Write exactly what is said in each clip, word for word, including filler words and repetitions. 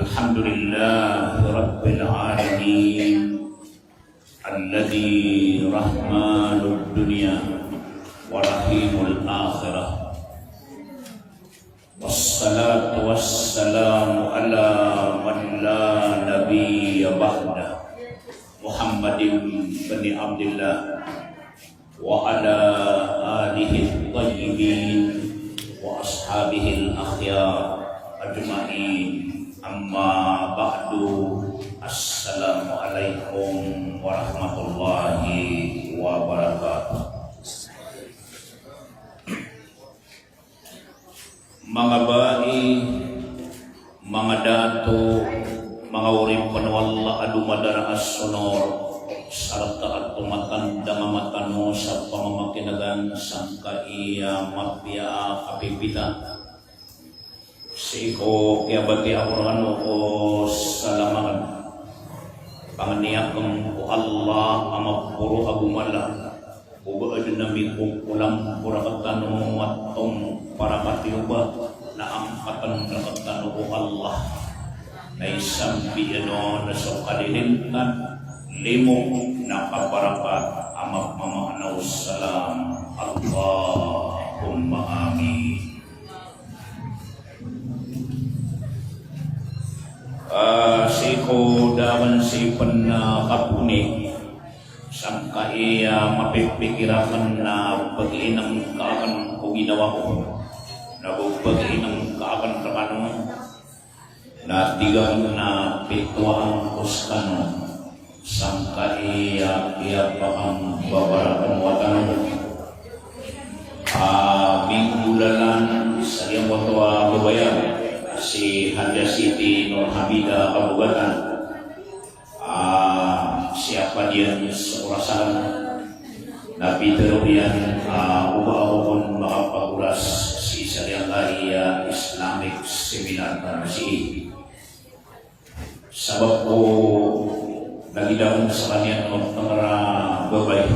Alhamdulillahi Rabbil Alamin, alladhi rahmanud dunya wa rahimul akhirah. Wassalatu wassalamu ala man la nabiyya ba'dah, Muhammadin bin Abdillah, wa ala alihi tayyibin wa ashabihi al-akhyar ajma'in. Amma ba'du. Assalamu alaikum warahmatullahi wabarakatuh. Manga bai, manga dato, manga oripn o Allah a domadara a sonor, sarta a tomatandang a mata tano sa pamamakinagan sangkai a mapiya a kapipita. Sii ko kiyabatiya ko rkano ko salam akn. Pangni akn ko Allah a maporo ago mala, o ba adn a mikokolang ko rktano a tompa rakatiyoba, na angkatn rktano o Allah. Na isambi ino na so kalilintan, limo na kabarakat a mapmamaana o salam. Allahumma amin. Ah, sii ko da akn sii pn, ah, kaponi, sangkai a mapipikir akn na pagiinngka akn ko ginawa ko, na go pagiinngka akn rkano, na tig akn na pitowan ko skano. Sangkai a kiyapakambabarakn o wata tano a minggolalan sa giyangkoto a babaya, si Hajah Siti Nurhamidah Kabogatan. Ah, siyapa diyan sa orasan na pitharo iyan, ah, o ba ako kon makapagoras sii sa giyangkai a Islamic seminar tano sii. Sabap ko lagid akn skaniyan o tngra babay,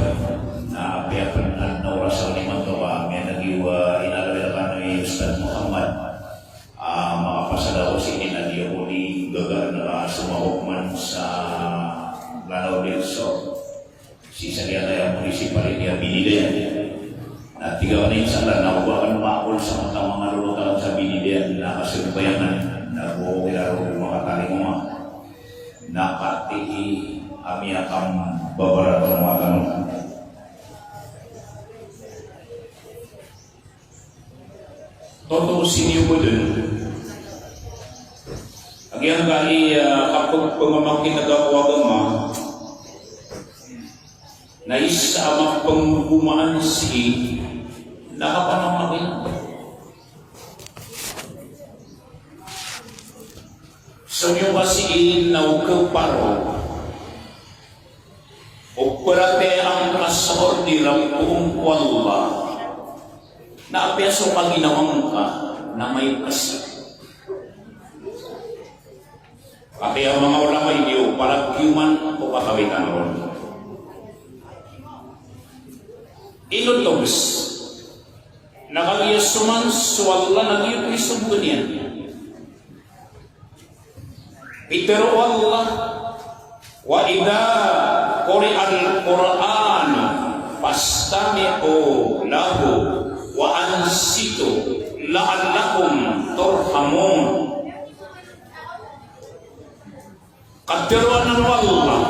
na apiya pn adn a oras akn imanto ka miyan'g iyo a inaloy rkano i Ustadh Muhammad a makapasad ako sii na di ako di gagaan ka somawak man sa Lanao del Sur. Sii sa giyangkaya municipality a Binidayan. Na tig akn, insha Allah, na o ba akn maakol sa mata a manga lolot akn sa Binidayan na kasambayangan, na go kira ron makatalingoma. Na katii a miyakambabarakn o wata tano. Toto sii niyo bo dn a giyangkai a kapagpamakin'ga ko agama na isa a mapnggogomaan sii na kapamamakin. So niyo ba sii na o kaparo o paratiyaya angka sa order a poon ko Allah, na apiya so kaginawangka na maikasi. Katii a manga ulama, iniyo palagioman ko kakawitan ron. Ino togs na kagiya so man so Allah na giyoto i sogoan iyan. Pitharo o Allah, "Wa idha quri'al Qur'anu fastami'u lahu wa ansitu la'allakum turhamun." Katharo anan o Allah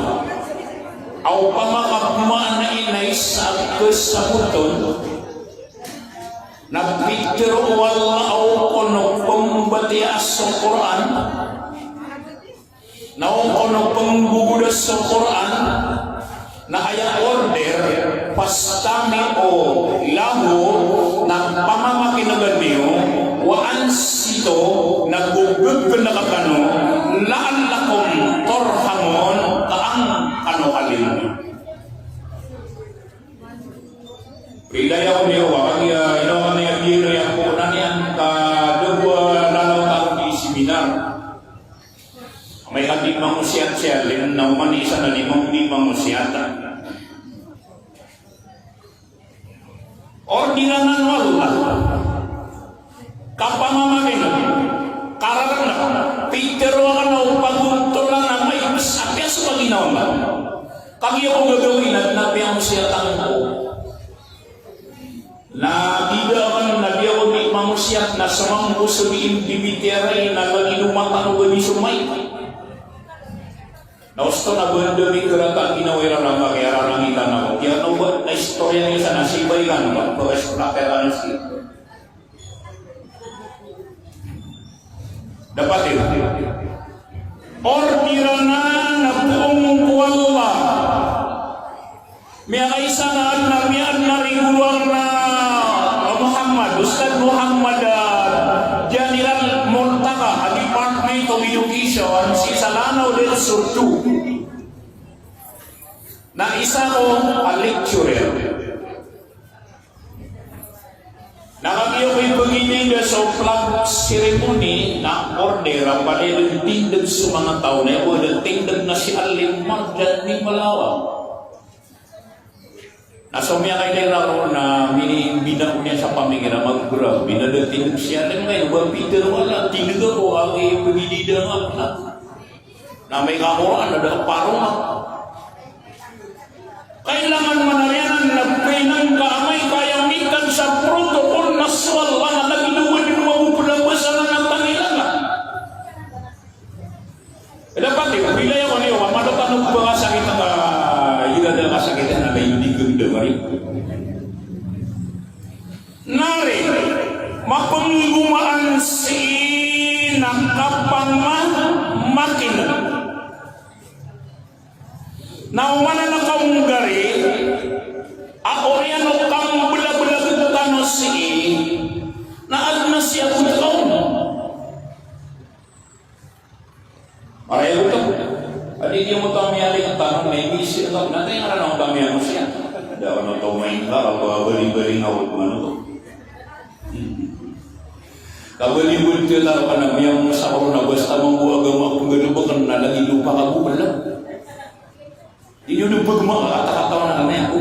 a opama ka pmaana iyan na isa a kasabotan na pitharo o Allah a o kono pmbatiyaa so Qur'an, na o kono pnggogoda so Qur'an, na aya order, "Fastami'u lahu," na pamamakin'ga niyo, "wa ansitu," na gogegn kano, "la'allakum turhamun," ka an kano kalilima. Pila iyan o niyo, wa kagiya ino kano iyan, biyano iyan ko naniyan ka dowa lalaw tano di seminar. Amay ka di mangosiyat si Alin, na oman i isa na di mang-, di mangosiyat. Order anan o Allah. Kapamamakin, kararangnak, pitharo anan Agi ako gagawin na piyangosiyatan ko. Na di da aken na di ako di mangosiyat na somambo so di imbibitiyarai na lagid o mata ko ba di so mic. Na osto na ba anda mikarata ginawa iran a makiyararangitan ako. Kiyanoba na istorya niyo sa nasibay kan ba? Pag-explain ka na si Dapat iran. Ordiran a poon ko Allah. Miyakaisa na adn a, miyadn a rigolo akn a Muhammad, Ustadh Muhammad, ah, General Murtaqa, a Department of Education, sii sa Lanao del Sur two. Na isa ko a lecturer. Na kagiya ko ipagini da so flag ceremony na order a palaya dn tindg so manga taw na aya bo dn tindg na si Alim Marjan di Malawa. Na so miyakailay roo na mini-, bina ko niyan sa pamikir a magbra, bina da tindg si Alim, kay ba Peter wala, tindg ako, agi pagini da nga pla. Na amay ka Qur'an, na da a paroma. Kailangan manariyanan na pinangka amay ka aya mikan sa protocol na so Allah na lagid o ba di mo mabobasa na tangilanga. Dapat iyo, bilay ako niyo, a malo tano pangakasakit ka, ira da kasakitan na ba iyo di ganda mari. Nari, mapenggomaan sii na kapamamakineg. Na oman a nakaonggari a oriyan o kambelabelag tano sii na adn a siyagot ka on. Maraya oto. Adi di mo tamiyaling tano na imisi ka na tayo nga na tamiyan mo siya. Daw na to main ka, kabalibali nga wag mano to. Kabalibali to tano ka na miyamosakor na basta mambo agama ko gano ba ka na lagi lupa ka bo, wala. Di niyo dn pagmakatakataw na kami ako.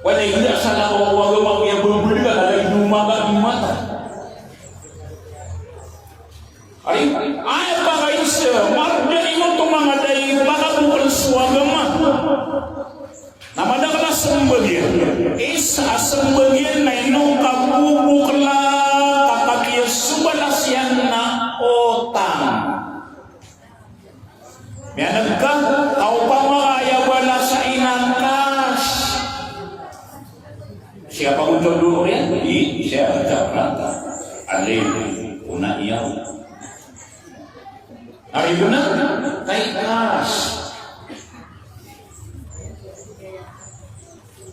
Wala, hindi asal ako, wag ako, iya bulbul ka, lagi lupa ka, di mata. Ay, ay, pakaisa, marda ino to manga dai, pakabukal so agama. Na madakl a sembag iyan. Isa a sembag iyan na ino kabubukla, kakagiya so balas iyan na otang. Miyaneg ka, ka opama ka aya balas a ina cash. Siya pa ko tondoro iyan, di, siya, siya, Alim, ona iyan. Ari bo na, kay cash.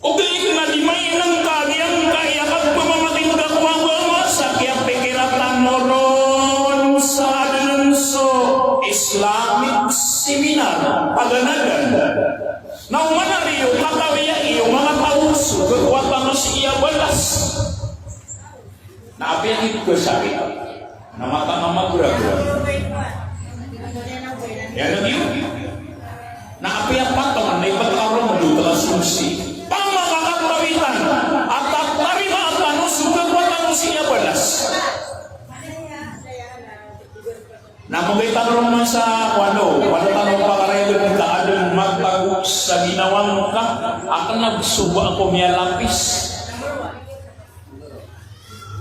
Ogaid na di mainengka giyangkaya kapamamakineg ko agama sa kiyapikira tano ron sa adn so Islamic seminar, paganadan. Na oman a riyo, katawi a iyo manga taw so kekuwatan o si iya balas. Na apiya di ko sakit. Na mata nga magoragoran. Iya lagi. Na apiya patongan na ibat ka ron do tala sumsi. Pamakakatawitan. At at tarimaan tano so kekuwatan o si iya balas. Na manggaita ka ron man sa, wano, wano tano pakarayag ka adn matago sa ginawa ngka, a kena so ba ako miyalapis.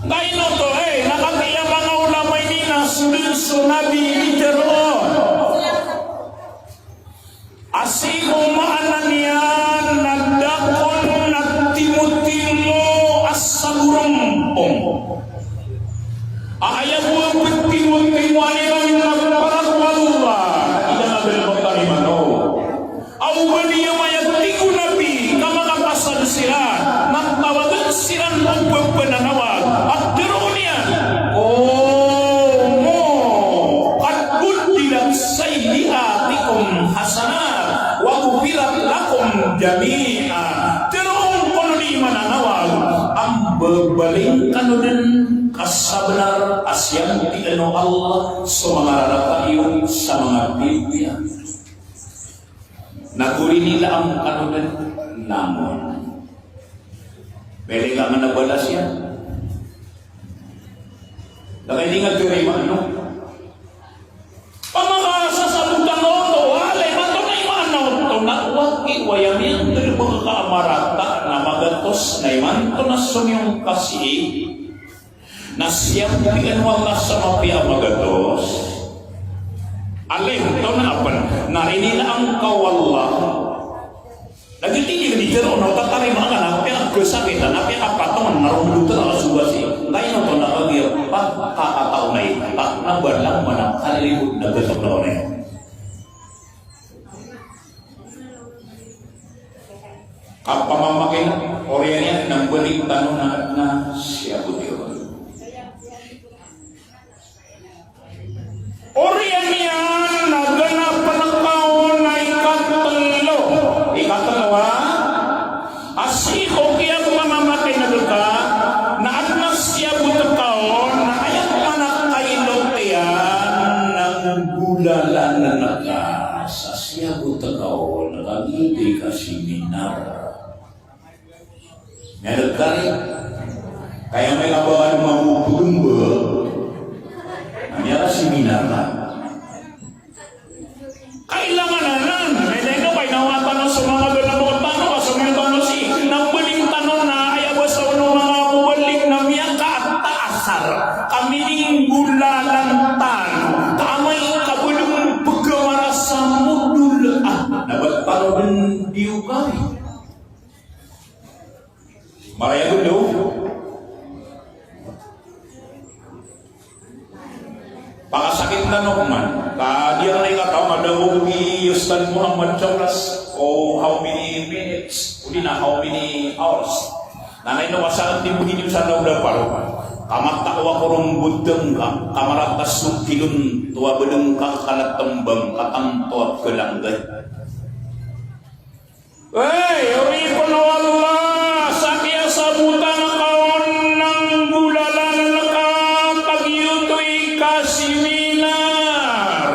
Ngayon to, eh, na kagiya manga ulama ini na so dn so Nabi mitharo a sii ko maana niyan na da kon na timotimo a sagorompong. A aya bo a ptimotimo a iran na para ko Allah, ida na dn ko tarimaan o. Aw ba di aya maya tig o Nabi, ka makapasad siran, na tawagen siran o pmpananawag, a tharoon iyan, "Qumu, qad buddilat sayyi'atikum hasanat, wa ghufirat lakum jami'a." Tharoon ko, ino di mananawag, a mbabaling kano dn ka sabnar a siyamtian o Allah so manga rarata iyo sa manga pipiya. Na gori nila ang kanodan namon. Pwede ka nga na balas iyan. Lagay di nga gori man, no? Pamakasasabutan o to, walay man to na iman o to, na na imanto na somiyong ka sii, na siyapian o Allah sa mapiya a magatos. Alin to na apan, na inilaan ka o Allah. Lagid i di tharoon o tatarima ka na apiya kasakitan, apiya kapatongan, na roo dn tharoon a so ba sii. Taino to na kagiya pagkakataw na ito, na ba langowan a kalilibot na gatok na onay. Kapamamakin, oriyan iyan na mbalik tano na adn a siyabot iyan. Oriyan iyan na ganapan ka on a ikatlo. Ikatlo, ha? A sii ko kiyapamamakin ka, na adn a siyabot ka on, na aya pman a kailot iyan na nggolalan ka sa siyabot ka on, na kagiya di ka seminar. Miyaneg ka ri. Kaya may kabakan mambo pegembel. Na miyaka-seminar na. Kailangan anan, na ino, kainawa tano so manga bala mo tano, ka so manga tano sii, na mbaling tano na aya basa o manga mubalig na miyakaataasar. Ka mininggolalan tano. Ka amay ka belum pegawara sa modul a. Na ba tano dn di okari. Marayag oto. Pakasakit tano man. Ka di anan i kataw, madaw i Ustadh Muhammad Chaulas. O how many minutes? O di na how many hours? Na ino ka sa di begini sa daw da paro. Ka matakwa ko ron bedeng ka. Ka marata so kilon to a bedeng ka, ka na tembang ka tanto a kelanggay. Ay, oripn o Allah, sa kiyasabotan ka on na nggolalan ka, kagiya oto i ka-seminar.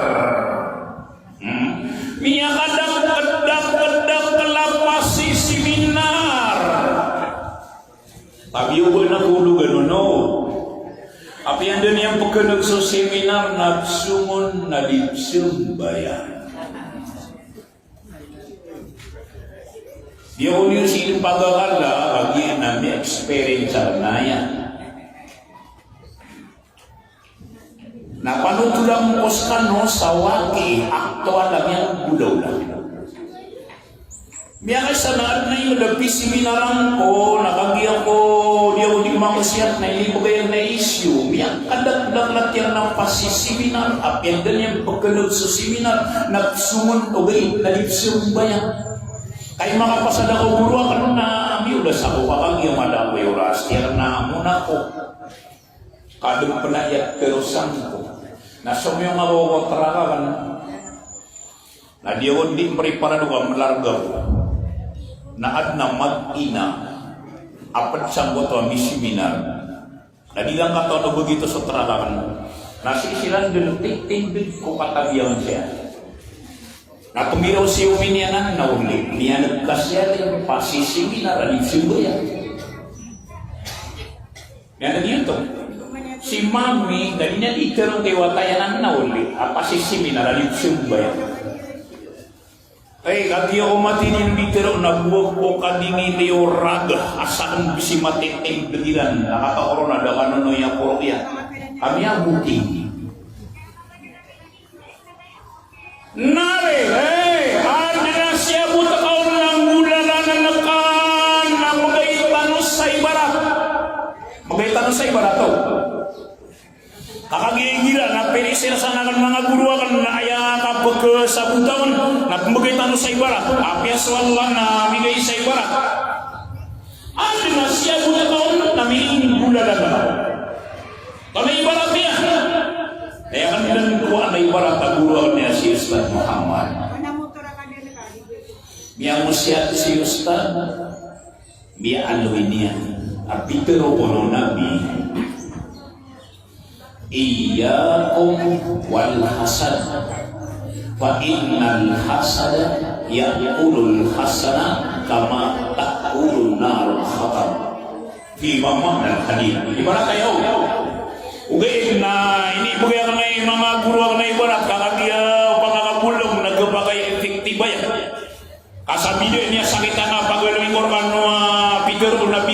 Hmm? Miyakadakdakdakdakl a pasiseminar. Kagiya oba na kologan on, no? Apiya anda niyan pekeneg so seminar na pesongon na di pesambayang. Di ako niyo sii pagakala, kagiya na mi-experience a naya. Na panotolan ko sekano sa waki, aktual a miyanggolalan. Miyakaisa na adn a ingd a piseminaran ko, na kagiya ko, di ako di makasiyat na inibegay na issue. Miyakadakdakl a tiyan na pasiseminar, apiya anda niyan pekeneg so seminar, na pesongon ogaid na di pesambayang. Kay makapasad ako goro aken na miyodas ako ka kagiya mada ako i oras, tiyan na mona ko. Kadeg pn a iyat kerosan ko. Na somiyong ako ko trakaren. Na di ako di meriparado ka melarga ko. Na adn a mag-ina a ped sangkoto a miseminar. Na di langkatoon o begito so trakaren. Na sii siran den titindeg ko katabiyangan siya. Na pembiro si Umi niyan na oli, niyan nagkasiyat iyan pasiseminar a di pesambayang. Niyan na di oto. Si Mami, na di niyan di tero kay wata iyan na oli, a pasiseminar a di pesambayang. Ay, kagiya ko mati di mbitero na buwag ko kadingin iyo raga, a sakn bisi matitindeg iran, na katawan ko na da kano no iya poro iya. Kami a buti. Nari, ay, adn a siyabot ka on na nggolalan ka, na mbgay tano sa ibarat. Mbgay tano sa ibarat, o. Ka kagiya igira na piri siran sa aken manga goro aken na aya kapekesabota on, na pembegay tano sa ibarat. Apiya so Allah na migay sa ibarat. Adn a siyabot ka on na minggolalan ka. Kami ibarat iyan. Aya kan iran ko a ibarat a goro aken iyan si Ustadh Muhammad. Miyangosiyat si Ustadh. Miyaaloy niyan a pitero o Nabi, "Iyyakum wal hasad, fa innal hasada ya'kulul hasanat kama ta'kulun narul hatab." Fi ma ma'nal hadith. Ibarat aya, o. Ogaid na inibegay aken i manga goro aken a ibarat ka kagiya pangakabolong na gepakay efektiba iyan. Ka sa bida niyan sakit a pagaloy ko rekano a pitero o Nabi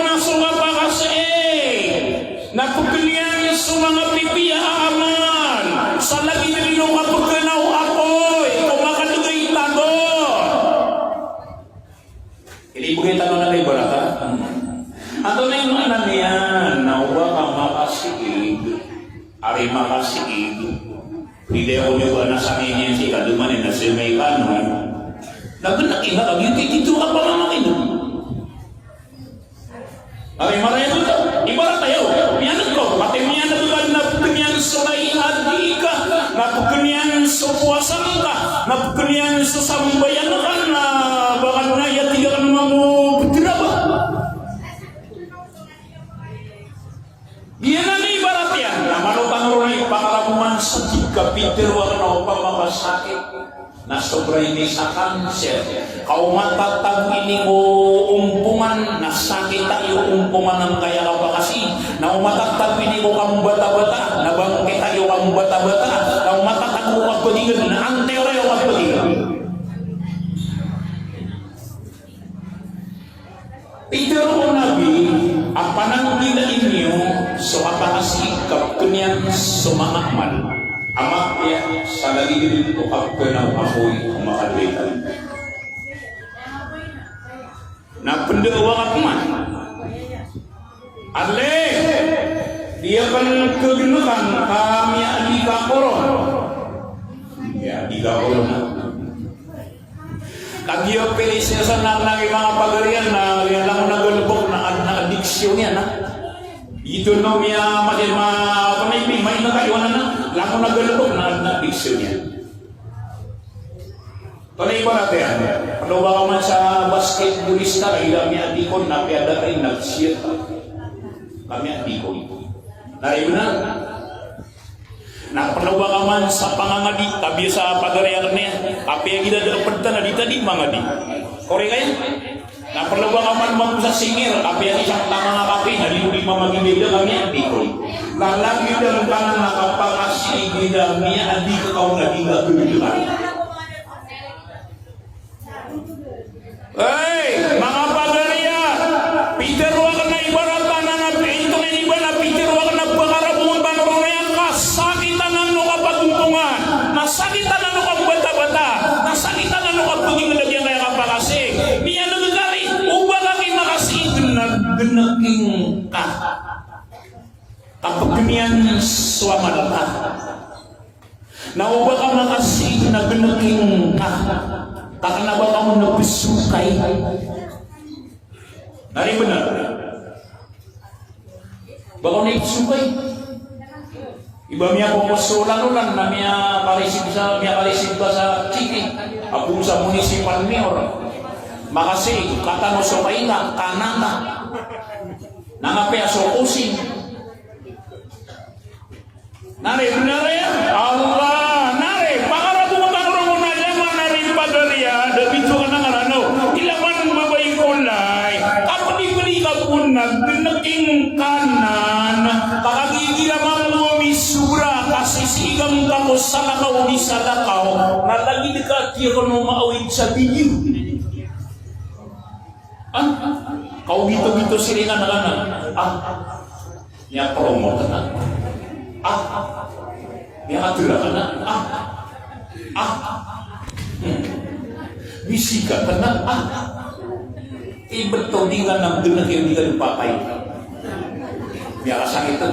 Na so kapakasii, na pkn iyan so manga pipiya a amal, sa lagid dn o kapkn o apoy ko makadgay tano. Inibgay tano na ibarat a. Antonaa i maana niyan na o ba ka makasiid, ari makasiid. Pwede ako niyo ba na sa ngayon yan si Kadman na si Mekano. Na gnak iyan ka, giyangkai titho ka pamamakin'g. Ari maraya ko ta, ibarat aya, miyan'g ko, pati miyan'g ka na pkn iyan so lay a adi ka, na pkn iyan so powasa ngka, na pkn iyan so sambayang ka, na ba ka na aya tig akn mambo pthraba. Giyanan i ibarat iyan, na malo tano ron i pakarabongan sa tig ka pitharo akn a opama ka sakit na sobra ini sa cancer. Ka o matatago ini ko ompongan na sakita iyo ompongan angkaya kapakasii. Na o matatago ini ko kambatabata, na bangkita iyo kambatabata. Na o matatago ko kapagingan, na anteora iyo kapagingan. Pitharo o Nabi a pananggilai niyo so kapakasii ka pkn iyan so manga amal a mapiya sa lagid dn o kapkn o apoy ko makadgay tano. Na pndaawa ka pman. Alay, di akn kagnakan ka miyaadi ka ko ron. Miyaadi ka ko ron. Kagiya pilisan sa na, na manga pagari iyan na, iyan langon a galbk na ad-, na adiksyon iyan, na. Ito no miya, mati ma, apa na ipi, may nakaiwanan na, langon a galbk na ad-, na adiksyon iyan. Ito na ibarat iyan. Pd o ba ka man sa basketbolista, ila miyaadi kon na piyada rin na siya. Kami adi kon. Na rin na. Na pd o ba ka man sa pangangadi, kabiya sa pagari akn iyan, apiya giya da a pd tano a di ta di mangadi. Korek aya? Na pd o ba ka man mambo sa singer, apiya isa tano a kapi, na di di mamagibida kami a di ko. Lagid angkanan a kapakasii giya miyaadi ka kaon a di ka gagawii. Hey, manga pagari a, pitharo akn a ibarat anan a pinto na iba na pitharo akn a pakarabongan tano ron iyan ka sakit anan o kapagompongan, na sakit anan o kambatabata, na sakit anan o kapagingd a giyangkaya kapakasii. Miyan'g ka ri, o ba ka ki makasiid na gnaking ka. Kapkn iyan so amal ka. Na o ba ka makasiid na gnaking ka, ka kna ba ka on na psokay. Na ri bnar. Ba ka on na ipsokay. Iba miyakokosolan olan na miyakarisib sa, miyakarisib ka sa chiki. Apo sa municipal mayor. Makasiid, katano so kaina, kanan ka. Na nga piya so kusing. Na ri, bnar aya? Allah, na ri, pakarabongan tano ron a ilay man a ri pagari a, da bitowan a ngaran o. Ilay man babay ko lay. Kapdipdi ka pn na gnaking ka nan. Ka kagiya mambo misobra, kasisigan ka ko salakaw di salakaw. Na lagid ka tiyo ko maawid sa video. Ah, kaogitogito siringan ka na. Ah, miyapromote ka na. Ah, miyakatera ka na. Ah, ah. Hmm. Misikat ka na. Ah. Ibt o di nga na gnakin, di ka dn patay. Miyakasakit.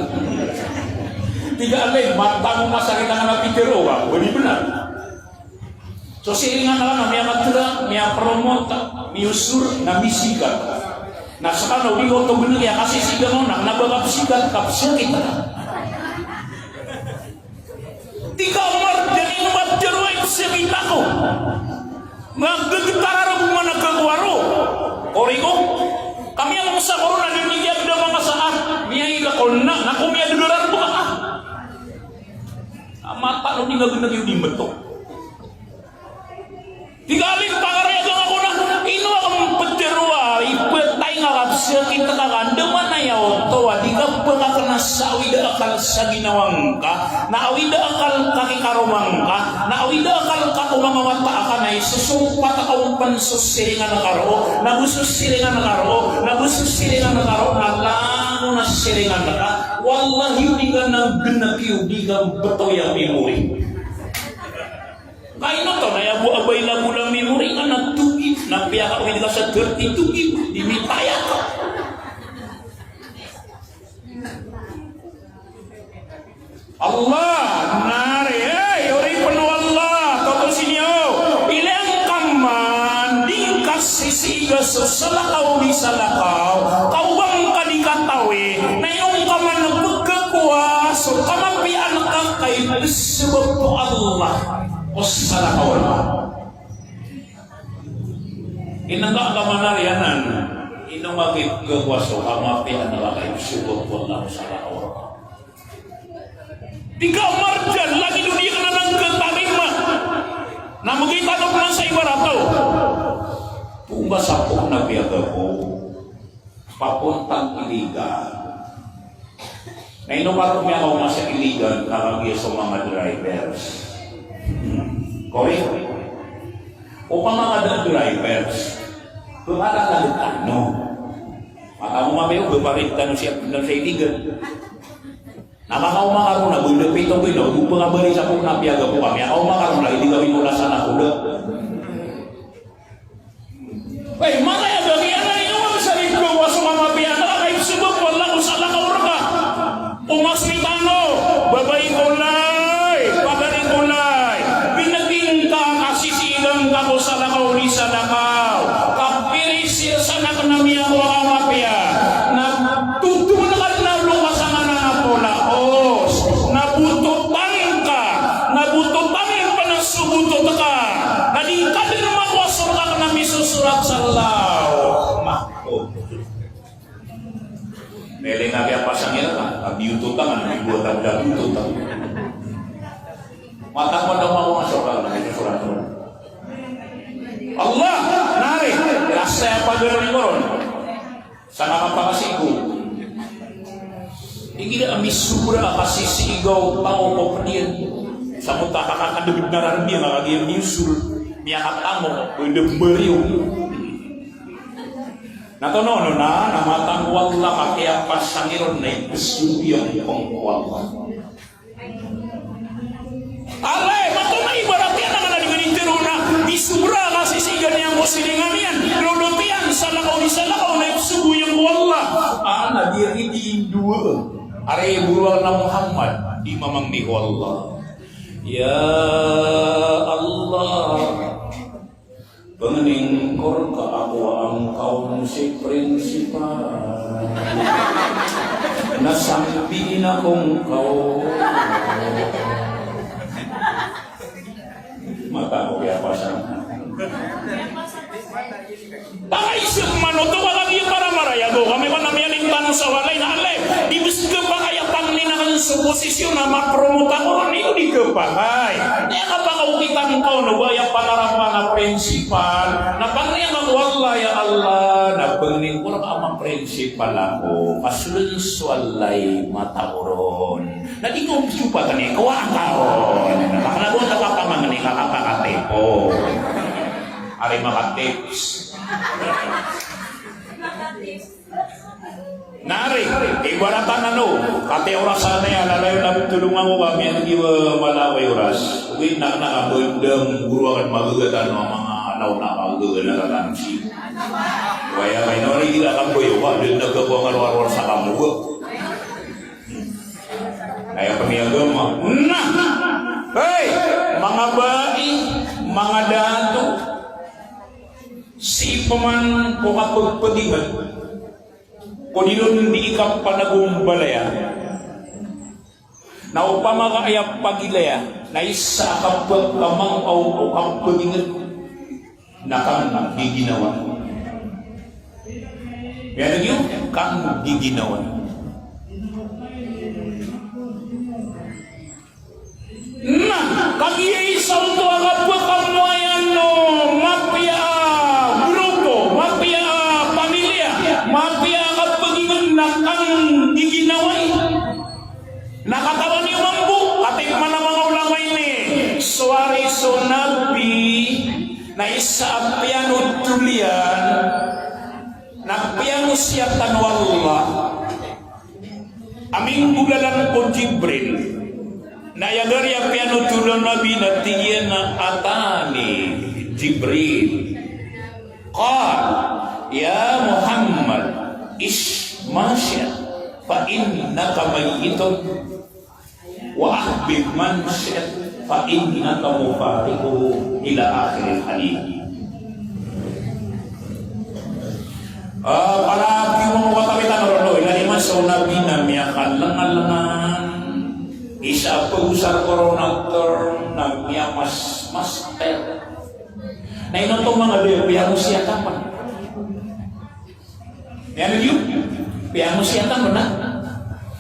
Tig a lay, matag masakit a nga na pitharo ka, ba di bnar. So siringan ka na miyakatera, miyapromote, miyosor, na misikat. Na skano di ko oto gnaki a kasisigan ko na, na ba ka psikat, ka psakit ka. Tig ka Omar, dn ino ba ptharo a ipsakit ako. Nga ggtara ro bo man a kakowa ro. Korek o. Ka miyamangsa ko ron a dn i giyangkaya manga sa a. Miyailay ko na, na ko miyadgarar bo ka a. A matano di nga gnaki o di mbto. Tig a lay, pagari a giyangkoto na, ino a kaptharo a iptay nga kapsakit ka ka andamanaya oto a di ka pkakna sa awid a akal sa ginawa ngka, na awid a akal ka ki karoma ngka, na awid a akal ka ko manga wata ka na isosompat ka on pn so siringan ka roo, na go so siringan ka roo, na go so siringan ka roo. silingan ka, wallahi, o di ka na geneki, o di ka betowi a memory. Kaino oto na aya bo a ba ila bola memory ka na togib, na piyakaowid ka sa thirty togib, di mitaya ka. Allah, nari, eh, oripen o Allah, totosi niyo, ilay angka man di ngka sisiga so salakaw di salakaw, ka o ba ngka di katawi, na ino ngka man pegkakowa so kamapiyaan ka ka ipesebab o Allah ko salakaw rka. Inengka ka man ari anan, ino ngka ipegkakowa so kamapiyaan ka ka ipesebab o Allah ko salakaw rka. Di ka marjan, lagid o di ka nan ketarima. Na megi tano peman sa ibarat o. Pongga sa pok na piyaga ko. Papontang iligan. Na ino ka ron miyakaoma sa iligan, na kagiya so manga drivers. Hmm. Correct? O ka manga da-, drivers. Pekala ka tano. Mata mo mapiyo, beparit tano siya, tano sa iligan. Na makaoma ka ron na bo ida pito ko ino, bo pengabari sa pok na piyaga ko kami. Makaoma ka ron na iligan ino lasa na koda. Ay, mataya ba kiya na ino man sa ipegkakowa so kamapiyaan ka ka ipesebab o Allah ko salakaw rka. Omasoy tano, babay ko lay, pagari ko lay. Bineging ka, kasisigan ka ko salakaw di salakaw. Kapiri siya sa anak na miyakowa ka mapiya. Na tutuman ka na lo ka sa ngana na polaos. Na bototan ka, na bototan ka na so botot ka. Na di ka den makowa so rka na misosorat sa Lawh Mahfudh. Mele nga kiyapasang iran ka, a biyototan, a biyototan, a biyototan. Mata ko daw mako nga soka, na ito soka to. Allah, nari, rasa iya pagari ko ron. Sa kapakasigo. Igira a misobra a kasisigaw, taw ko pediyan. Sa mota kakakadeged na rarbiyan, a kagiya miyosul, miyakatango, ko ida bariyo. Na tono, no, na, na mata ko Allah, makiyapasang iron na ipesobi ang pangko Allah. Alay, mato na ibarat iyan na di ka di tero na misobra a kasisigan iyan ko silingan iyan, lolot iyan, salakaw di salakaw, na ipesobi ang ko Allah. Ana, di, di, di, dowa. Ari, boroan na Muhammad, di mamangni ko Allah. Ya Allah. Pangnin ko rka a kowa angka on si prinsipal. Na sambiin ako ngka on. Mata ko kiyapasang. Pakaisip man oto, wala di para maraya go. Kami ko na miyaling tano sa walay na alay. Di bes kepakay a pangnin aken so posisyon a mapromote ako ron, iyo di kepakay. Di kapakaokitan ka on, o ba aya pangarap a prinsipal. Na pangnin ka ko Allah, ya Allah, na pangnin ko rka a maprinsipal ako. Ka so den so walay matao ron. Na di ko misupa kani, kowaa ka on. Makalagon ka kapamangni ka kapakatipo. Ari makatips. Nari, ibaratan ano, kati oras anay, lalayon na tolongan ko kami, ano di ba malaway oras. Uwi, nak, nak, abendem, guru akan magagatan, mga anaw na magagatan, si. Waya, kay nori, di ka kamboy, wa, di na gagawa, karo, karo, sa kamuha. Aya pamiyagama. Na, hey, manga bai, manga dato, sii pman ko kapagpaginged ko di ron di kapanagombalayan. Na opama ka aya pagilaya, na isa a kapag-, kamang o kapaginged. Na kang giginawa. Miyadag iyo, kang giginawa. Na kagiya isa oto a kapakamoayan o mapiya a grupo, mapiya a pamilya, mapiya a kapaginged na kang giginawa. Na katawan iyo mambo, katii pman a manga ulama ini, so ari so Nabi, na isa a piyanotol iyan, na piyanosiyatan o Allah. Aminggogalan ko Jibril. Na aya gari a piyanothol o Nabi na tig iyan a atani Jibril. Qal, ya Muhammad, ish ma shi'ta fa innaka mayyitun. Wa ahbib man shi'ta fa innaka mufariquhu ila akhiril hadith. Ah, para di mo mawatawitan ron, ilay man so Nabi na miyakalangalangan, isa a pagosar ko ron a term na miyamasmaster. Na ino oto manga di, piyangosiyatan pn. Aya niyo, piyangosiyatan pn na.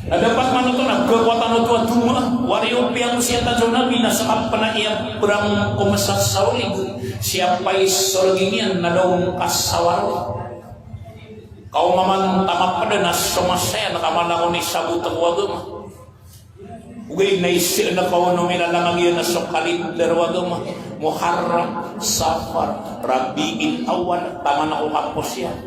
Na dapat man oto na khakowa tano oto a doma. Wari o piyangosiyatan so Nabi na sakapn a aya brang ko masa sa orig, siyapa i sorgi niyan na da on kasawar. Kaoma man taman pd na so masa iyan ka malangon i sabot ko agama. Ogaid na isa na kaono milalangag iyan a so kalendar o agama, Muharram, Safar, Rabiul Awwal, taman ako kapos iyan.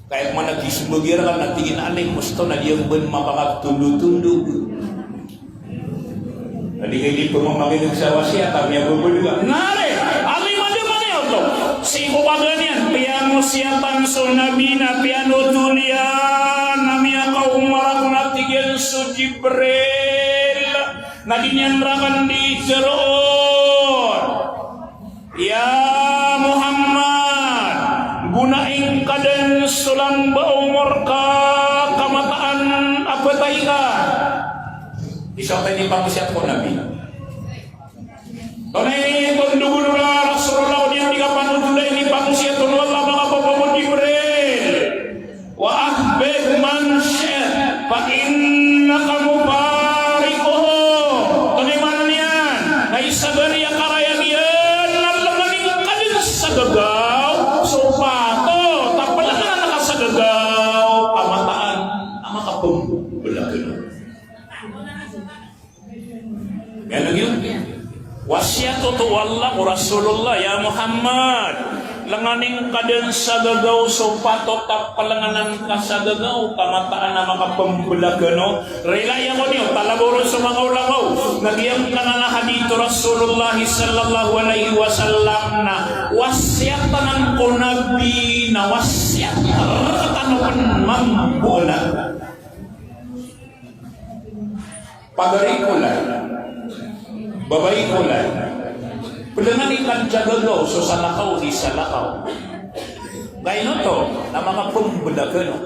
Kaya man a gismbag iran na tig iyan a alim, musto na di iyan bn mapakatondotondog. Na di kay di pmamakin'g sa wasiyat a miyababaloy a. Na ri, alim a di man iyan oto. Sii ko kagiya niyan, piyangosiyatan so Nabi na piyanothol iyan a miyakaoma rakn a tig iyan so Jibril. Na di niyan rakn dii tharoon. Ya Muhammad, gonai ngka dn so lamba o omor ka, ka mataan a phatay ka. Isa oto i inipangosiyat ko Nabi. Tonaa i tondog on o Rasulullah, odi na di kapanothol a inipangosiyat on o Allah, manga papa ko Jibril. Wa ahbib man shi'ta fa innaka mufariquhu. Tonaa i maana niyan? Na isa gari a karayag iyan na langanin ka dn sa gagaw so patot a phalanganan ka sa gagaw a mataan a makapmblag. Gano giyo? Wasiyat oto o Allah ko Rasulullah, ya Muhammad, langanin ka dn sa gagaw so patot a phalanganan ka sa gagaw ka mataan a makapmblag kano. Rilai ako niyo, talaboro so manga ulama o. Na giyangkanan a hadith o Rasulullah sallallahu alaihi wasallam na wasiyat anan ko Nabi na wasiyat rktano pn mambo na. Pagari ko lay, babay ko lay, phalanganin ka dn sa gagaw so salakaw i salakaw. Ka ino oto, na makapmblag kano.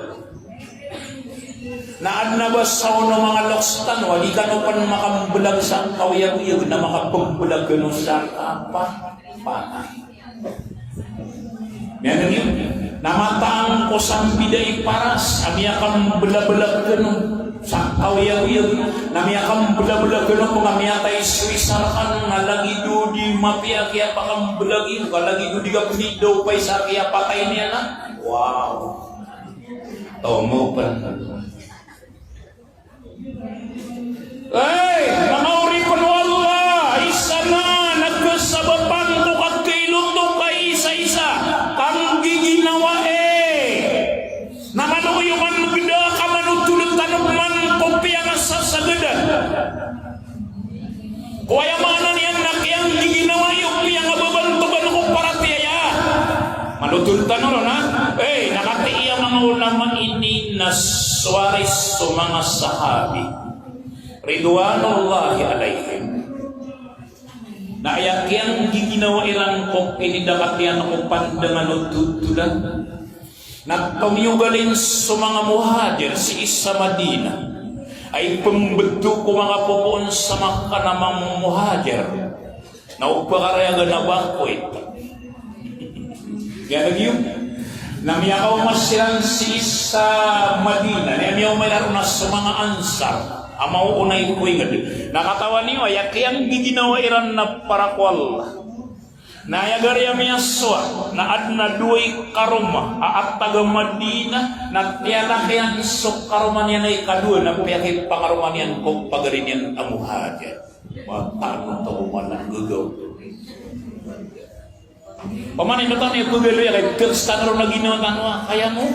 Na adn a ba sa on o manga loks tano a di kano pn makamblag sa kaoyagoyag na makapmblag kano sa kapatay. Miyanan iyo, na mataan ko sambida i paras a miyakamblag-blag kano sa kaoyagoyag, na miyakamblag-blag kano pn ka miyatay so isa rkano na lagid o di mapiya a kiyapakamblag iyo, ka lagid o di ka pnidawpay sa kiyapatay niyan a. Wow. Tomo pn. Ay, manga oripn o Allah, isa na, na kasabapan ko katharo oto ka isa-isa, kanggiginawai. Na manoyo man gda ka manothol tano man ko piyangasasagadan. Ko aya maana niyan na kiyanggiginawai o piyangababantogan ko paratiyaya. Manothol tano ron, ha? Eh, na katii a manga ulama ini na so waris o manga sahabi, ridwanullahi alaihim. Na aya kiyanggiginawai ran ko kinidakatiyan ko pandangan o thotholan na tomiyogalin so manga Muhajir sii sa Madinah. Ay pmbto ko manga popoon sa Makkah na manga Muhajir. Na o pakarayagan a bakoy. Giya lagid iyo. Na miyakaoma siran sii sa Madinah. Na miyaoma iran na so manga Ansar a maoona i koingd. Na katawan iyo, aya kiyanggiginawai ran na para ko Allah. Na aya gari a miyasowa, na adn a dowa i karoma a taga Madinah, na tiyalak iyan so karoma niyan a ikadowa, na piyakipangaroma niyan ko pagari niyan a Muhajir. Mataan a taw man a gagaw. Paman ino tano i pagaloy a kay Kristiano ron a ginawa tano a kaya mo.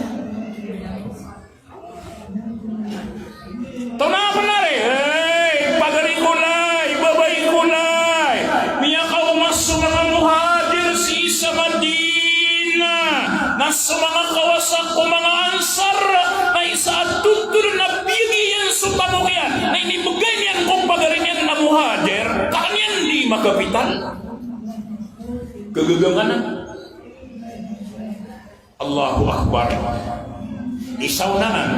Muhajir, ka an iyan di makapital. Kagaga anan. Allahu Akbar. Isa on anan,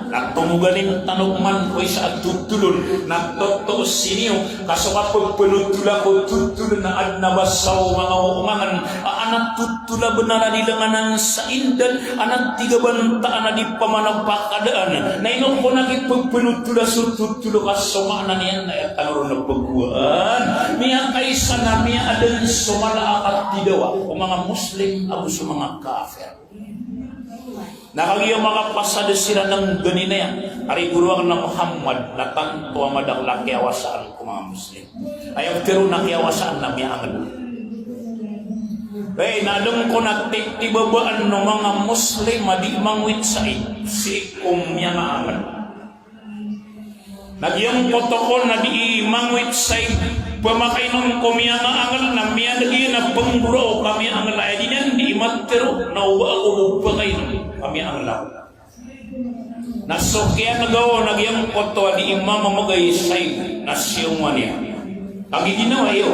na tomogalin tano man ko isa a totolon, na totoo siniyo, ka so kapagpanotola ko totolon na adn a basa o manga omangan, a, ana totola bnar a di langanan sa indan, ana tigabantaan a di pamanapakadaan. Na ino ko na kipagpanotola so totolo ka so maana niyan na aya tano ron na pagowaan. Miyakaisa na miyaadn so mala a katidawa o manga Muslim ago so manga kafir. Na kagiya makapasad siran a ganina iyan, ari goro akn a Muhammad, na tanto a madakl a kiyawasaan ko manga Muslim. Aya pitharo na kiyawasaan na miyaangl. Hey, na adn ko na titibabaan o manga Muslim a di mangwit said sii ko miyamaangl. Na giyangkoto kon na di mangwit said, phamakainom ko miyamaangl na miyada iyan a pnggoraok a miyaangl a aya di niyan di matharo na oba ako bo phakainom a miyaangl ako. Na so kiyanega on na giyangkoto a di mamamagay said na siyoman iyan. Kagiya ginawa iyo.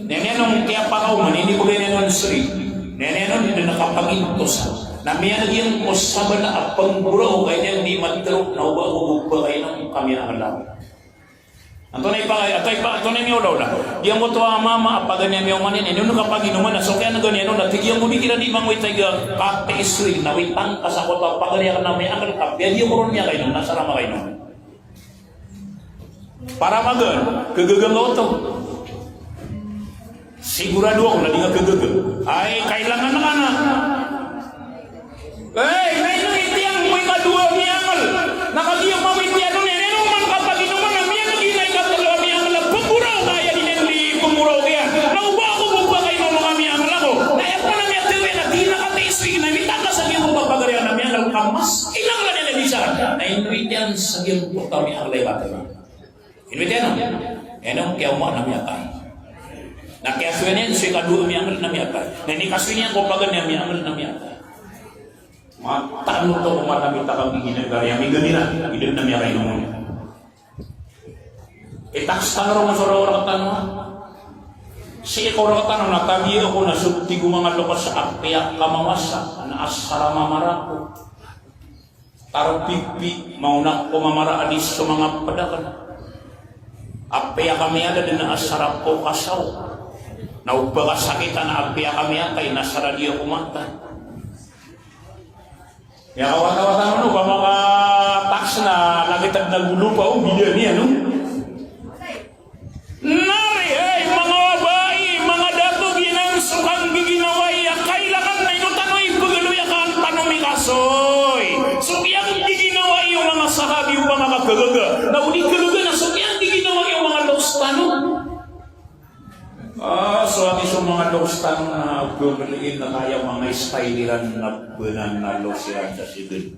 Na ino kiyapakaoma, ino bgay niyan on sri. Na ino di na kapagintosa. Na miyaneg iyan ko sabala a pnggoraok a aya niyan di matharo na oba ako bo phakainom ka miyaangl ako. Antonaa i pangay, antonaa i pa-, antonaa i miyaolaola. Giyangkoto a mama a paganay a miyaoma niyan, ino kapaginoman na so kiyanega niyan on na tig iyan ko di kiran di mangwit a iga kati isri na witan ka sa koto a paganay a kna miyaangl ka, piyadi ako ron miyakainom, na asar a makainom. Para magaan, kagaga ngka oto. Sigurado ako na di ngka kagaga. Ay, kailangan ka na. Ay, na ino itiyan ko ikadowa a miyaangl. Na kagiya mawit iyan on, ino man kapaginoman na miyaangl, di na ikatlo a miyaangl a pnggoraok a aya di niyan di pnggoraok iyan. Na oba ako bo phakainom a miyaangl ako. Na aya pman a miyatharo iyan na di na kati isri na witan ka sa giyangkoto a pagari a miyaangl ka mas inanglan iyan a di sa. Na ino itiyan sa giyangkoto a miyaangl a ibato na. Ino itiyan on? Ino kiyaoma na miyatay. Na kiyasoy niyan so ikadowa a miyaangl na miyatay. Na inikasoy niyan ko paganay a miyaangl na miyatay. Mataan oto ko mata mita ka gigina gari a miganina. Ida na miyakainom on. Itaks tano ron so rk tano. Sii ko rk tano na tabiya ako na so tig o manga loks a apiya ka mamasa na asar a mamara ako. Tarpipi, maona ko mamara a di so manga pd akn. Apiya ka miyada dn a asar a pokasaw. Na o ba ka sakita na apiya ka miyatay na asar a di ako matay. Aya kawatawata on o ba makataks na lagid a golopa o bida niyan on. Nari, hay, manga babai, manga dato, giyanan so kanggiginawai a kailangan na ino tano ipagaloy a kaan tano mikasoy. So kiyanggiginawai o manga sahabi o ba makakagaga. Na o di kagaga na so kiyanggiginawai o manga loks tano. Ah, so ati so manga loks tano na pagaloyin na kaya manga style iran na bnanalo siran sa siged.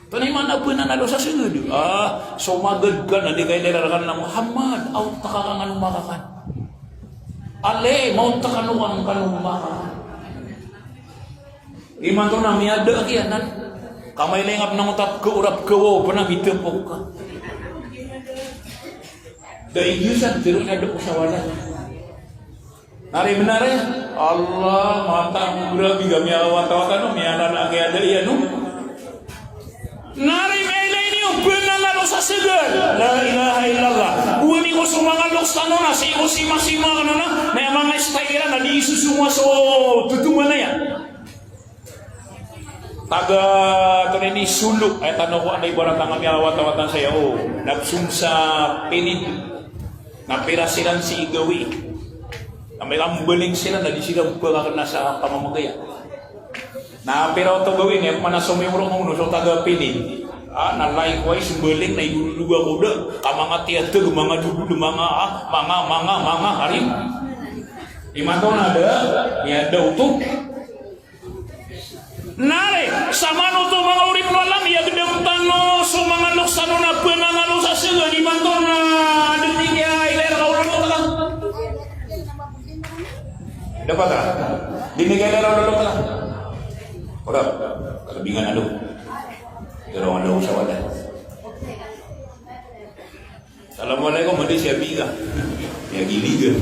Antonaa i maana a bnanalo sa siged? Ah, so maged ka na di kailay rka na Muhammad, a oto ka kangano makakan. Ale, maoto ka kangano makakan. Imanto na miyada ka iyan. Ka mailay nga pn a ngoto a pkaorap ka o pn a mitapok ka. Da i giyosan, tiro na da ko sa wala. Nari bnar iyan. Allah, mata ko grabe ka miyawatawata no, miyalala a kiyada iyan no. Nari miyailay niyo bnanalo sa siged. La ilaha illallah. Gowani ko so manga loks tano na, sii ko simasima kano na, na aya manga style iran na di isosonga so totoman iyan. Taga, antonaa ini, Sulu, aya tano ko anda ibarat a miyawatawata saya, o, na psong sa Pinin. Na pira siran sii gawii. Na mbaling siran na di siran pkakna sa kamamagaya. Na pira oto gawii, na aya pman a somiyong roo ngka on so taga Pinin. Ah, na likewise, mbaling na idodog ako da. Ka manga tiyatag, manga dodog, manga, ah, manga, manga, manga, hari. Imanto na da, miyada oto. Nari, samanoto manga oripn o Allah, miyagdam tano so manga loks tano na bnanalo sa siged, imanto na di niyan kiyailay rka o lolot ka. Dapat ka? Di niyan kiyailay rka o lolot ka. Oda, kalbingan alo. Pero alo sa wala. Assalamualaikum, odi siya biga. Ya, giligan.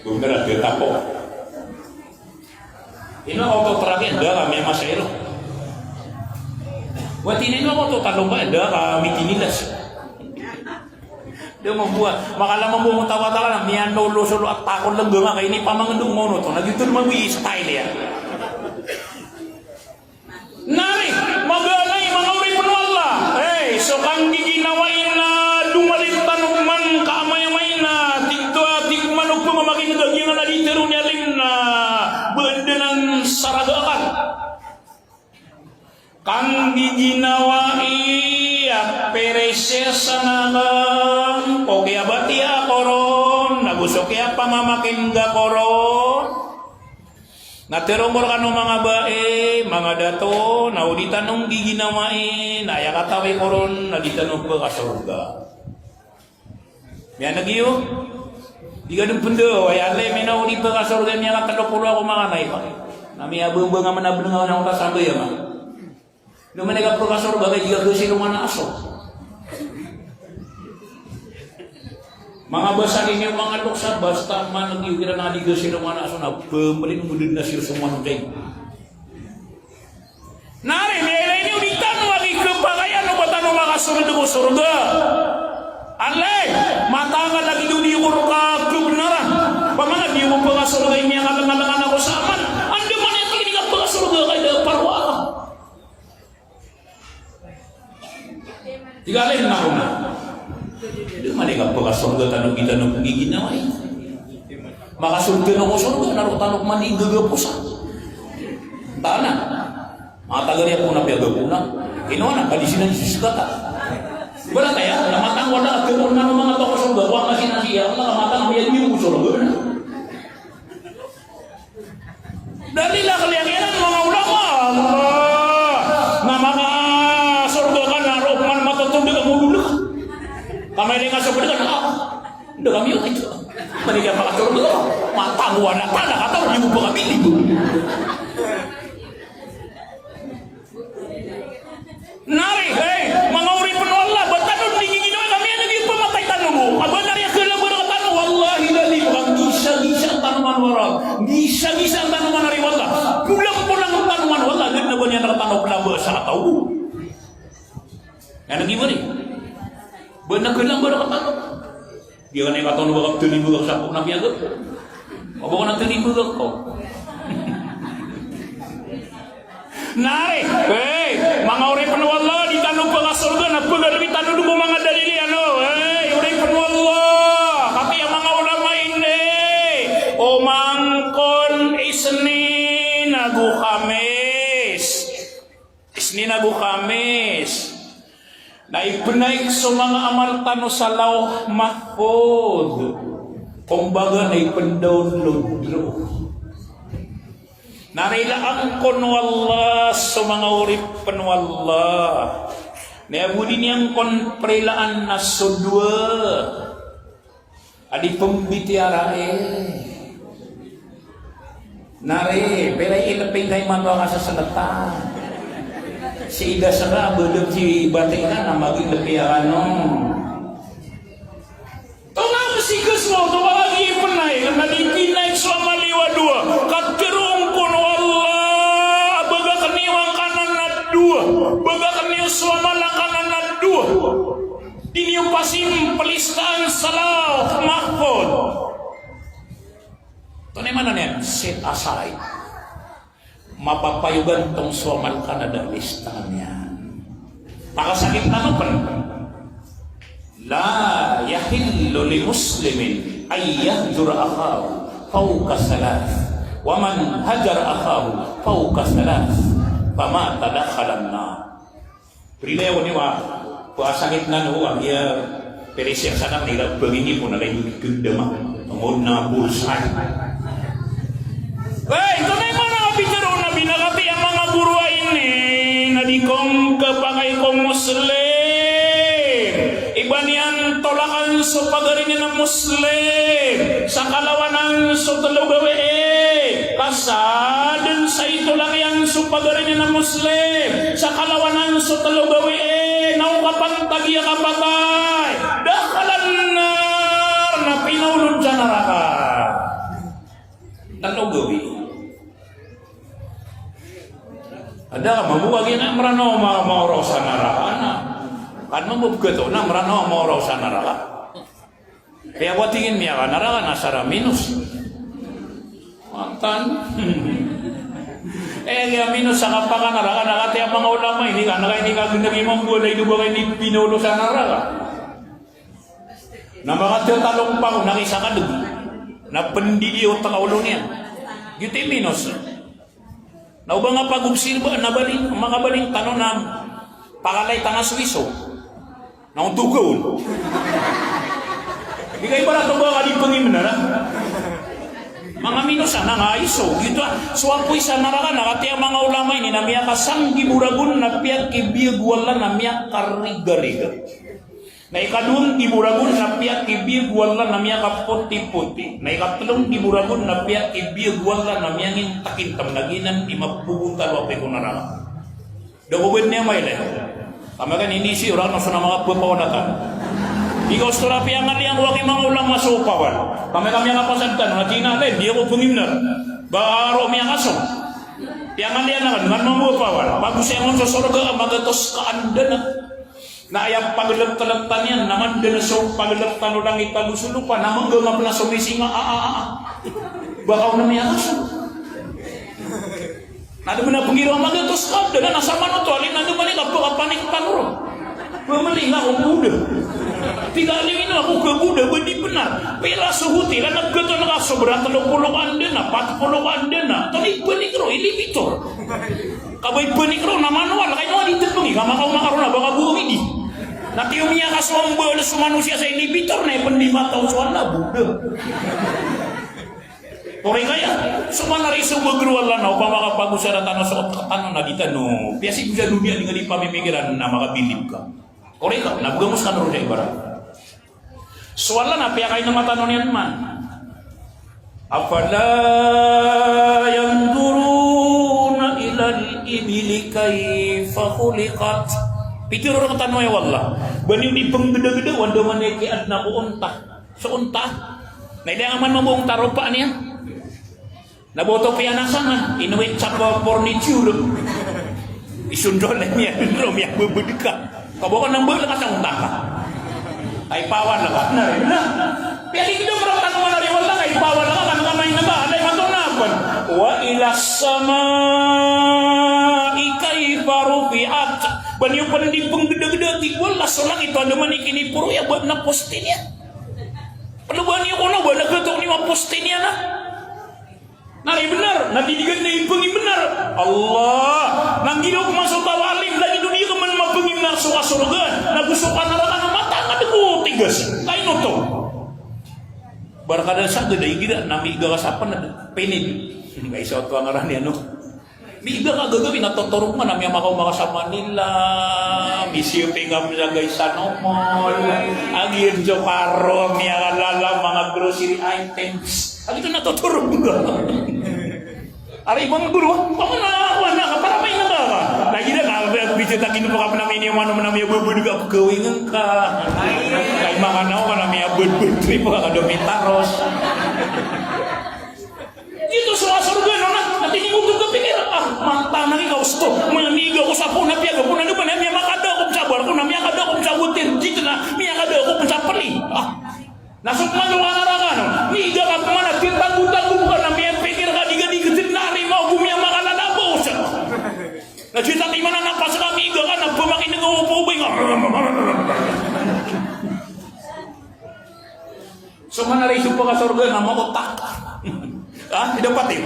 Gumgara, dia tapo. Ino ako to terakhir, anda kami masero. Buat ini, ino ako to talomba, anda kami tinilas. Dia membuat, makalamang buat tawa-tawa na, miyan lo, lo, solo, at takon lang gama, kaya ini pamangandong mono to, na gitu naman yung style ya. Nari, maganay, manga oripn o Allah. Hey, so kanggiginawai na domalit tano man ka amayamay na, tig to a, tig man o pmamakin a gagiyan a di tero ni alim na, bndanan saragakan. Kanggiginawai a peresesan akan, ko kiyabatiya ko ron, nago so kiyapamamakin ka ko ron. Na tero ko rkano manga bai, manga dato, na o di tano nggiginawai, na aya katawi ko ron, na di tano pkasorga. Miyaneg iyo, di ka dn pnda, o aya lay, mina o di pkasorga, miyakatlo polo ako manga nay, pa. Na miyabmbang a mana bnng a wana ko ta sambayang a. Ino man i kapkasorga ka di ka kasilongan a aso. Manga basa ini, manga lokes a, basta man iyo kiran a di kasilongan a aso na pmbalin mo dn na siyo so manok ay. Nari, miyailay niyo di tano a di kapakayan o ba tano makasold ko sorga. Alay, mataan ka lagid o di ko rka kabnaran. Ba man a di ko pkasorga, ini a kalangalangan ako sa amal. Andamanaya tig a di ka pkasorga ka da parwa ka. Tig a lay na ko na. Di man i kapkasorga tano, di tano pnggiginawai. Makasold tano ko sorga na roo tano pman di gagaposa. Tana. Matagari ako na piyagapona. Ino na, ka di sinan siskata. Balataya, na matang wala, tero na manga tao ko sorga, wala sinan siya, na matang miyagin ko sorga na. Dalil a kaliyakiran o manga ulama, Allah, na makasorga ka na roo man matotondg a modol ka. Kamay di nga sorga ka na, ah, da kami o ito. Mani ka makasorga ka, matang wala ka na kataw, di mo ba kami di. Nari, hey, manga oripn o Allah, ba tano di nggiginawai, kami a lagid o pamatay tano bo. Aba nari a kalabar tano, wallahi lalli, ba nggisagisa tano man o Allah. Nggisagisa tano man ari o Allah. Polang-polang tano man o Allah, gd na ba niyan rktano plamba sa kataw bo. Yan a gimani. Ba na kalabar tano. Di ka na ikataw na ba ka ptalimbag sa pok na piyagap. Aba ka na talimbag ako. Nari, hey, manga oripn o Allah, di tano pkasorga na pagaloy tano dn ko manga dalil iyan, o. Hey, oripn o Allah, katii a manga ulama ini, o mangkon Isnin ago Khamis. Isnin ago Khamis. Na ipnaik so manga amal tano sa Lawh Mahfudh. Kumbaga na ipndownload roo. Na rilaan kon o Allah so manga oripn o Allah. Na aya bo di niyan kon prilaan na so dowa a di pmbitiyarai. Nari, pira i lping ka imanto a kasasngtan. Si ida sra, bdm si bati ka na magilpi a kano. Tonaa pn si ksmo, tonaa lagi pnay, na di pinaik so amal iyo a dowa. Katharo kon o Allah, ba gakn iyo angkanan a dowa. Ba gakn iyo so amal angkanan a dowa. Di niyo pasin plistaan sa Lawh Mahfudh. Tonaa i maana niyan, set aside. Mapapayogan tong so amal ka na da listaan iyan. Pakasakit tano pn. La yahillu li muslimin an yahjura akhahu fawqa thalath. Wa man hajara akhahu fawqa thalath. Famata dakhalan nar. Prilay ako niyo a, pkasakit na no, a giya perisir sana, nila pagini po na kayo gdama. Tumod na bursay. Hey, tonaa i maana a pitharo o Nabi na katii a manga goro a ini, na di kon kapakay ko Muslim. Iba niyan tolakan so pagari niyan a Muslim. Sa kalawanan so tlo gawii. Ka sa dn sa itolak iyan so pagari niyan a Muslim. Sa kalawanan so tlo gawii. Na o kapantagi a kapatay. Pinaolod sa naraka. Tano gawii. Ada ka mambo a giya na Mranaw ma-, maoraw sa naraka na. Kan mambo pkhato na Mranaw maoraw sa naraka. Kaya ko tingin miyakanaraka na sa Raminos. Mantan. Eh, kaya minos sa kapakanaraka, na katii a manga ulama ini, ka na kaini kagnagi mambo a da ido ba kaini pinaolod sa naraka. Na makathatalompa ko na kisa kadg. Na pndidi o tkaolo niyan. Giyoto i minos. Na o ba nga pagobserba, na bali, makabaling tano na pakalay tano so iso. Na ontogaon. Di ka ibarat o ba nga di pngimnar, a? Manga minos anan a iso. Giyoto a, so apoy sa naraka na katii a manga ulama ini na miyakasanggibo ragon na piyakibiyag o Allah na miyakarigariga. Na ikadowa nggibo ragon na piyakibiyag o Allah na miyakapotipoti. Na ikatlo nggibo ragon na piyakibiyag o Allah na miyangintakintam, na giyanan i mabobontal o apoy ko naraka. Da ko bn niyan mailay. Kami kan ini si orang na so na manga phapawanatan. Di ka ostora piyangaliyan ko aki manga ulama so pawan. Kami, kami a kapasad tano na tina lay, di ako pngimnar. Ba aro miyakaso. Piyangaliyan aken, ngan mambo a pawan. Pagosay aken so sorga a magatos ka anda na. Na aya pagltlt tano iyan, na manda na so pagltlt tano langit ago so lopa, na mangga nga pn a so misinga, a, a, a, a. Ba ka on a miyakaso. Na da man a pnggiraw a magatos ka anda na, na samanoto a lima, na da man i kapakapanik tano ron. Ba mali nga ako boda. Tig a lima ako ka boda, ba di bnar. Pira so hotel a na pkatoon ka sobra tlo polo ka anda na, pat polo ka anda na. Tonaa i panik ron, elevator. Ka ba i panik ron na manual, ka ino a di tbngi, ka makaoma ka ron na ba ka bo midi. Na tiyo miyakaso a mbala so manosiya sa elevator na ipndimataw so Allah, boda. Tori kaya, so manari so bagr o Allah na opama ka pagosara tano so otak tano na di tano. Piyasigo sa doniya di nga di pamimikiran na makabilib ka. Tori ka, na bgamos ka na ron sa ibarat. So Allah na piyakainama tano niyan man. Afala yanzuruna ilal ibili kayfa khuliqat. Pitharo rktano o Allah. Ba niyo di pnggdagda o andamanaya i kiyaadna ko onta. So onta. Na ilay nga man mambo onta ropa niyan. Na boto piyanasangan, ino i tsapa porniture. Isondol na miya, ino miya bebedka. Kabokan nang bala ka sa onta ka. Ay pawan ka, na, na. Piyakikidam rktano man ari o Allah, ay pawan ka, kan ka main ka, alay mato na apan. Wa ilas samai kayfa rufi'at. Ba niyo pn di pnggdagda, tig o Allah, so langit o andamanaya i kiniporo iyan, ba adn a poste niyan. Pn ba niyo kono, ba adn a gatok niyo a poste niyan, a. Na aya bnar, na di di gana ipngimnar. Allah, na nggiraw ko man so taw a alim, lagid o di ka man mapngimnar so kasorgaan, na go so kanaraka na matangad ko tigas. Kaino oto? Barkada sa gada igira, na miiga ka sa pnad, pinid. Kaiso oto a ngaran iyan, no? Miiga ka gagawii na totorog man a miyamakaoma ka sa Manila, misiyoping ka pn sa Gaisano Mall, a giyoto so karo a miyakalala manga grocery items. A giyoto na totorog ka. Ari bang goro, paman a, wana ka, para maina ka. Lagid a na, bijo ta kino pa ka pn a miniyaman o man a miyababad ka, pagawing ka. Kay makanaw ka na miyabadbad trip ka, ka doon mitaros. Giyoto so kasorgaan on, na tinigoto ka pikir, ah, mantanang i kaosto, miiga ko sa poon a piyaga, poon a doba na miyamakada ko sa barko, na miyakada ko sa hotel, giyoto na miyakada ko sa pli. Ah. Na so pman o kanaraka on, miiga ka pman a titagotagom ka na miyapikir ka di ka di ka tindari ma ogo miyamakalala ba osa. Na giyoto a timan a napas ka miiga ka na pamakineg ka o pobay nga. So man ari so pakasorga na maotak. Ha? Ida pati.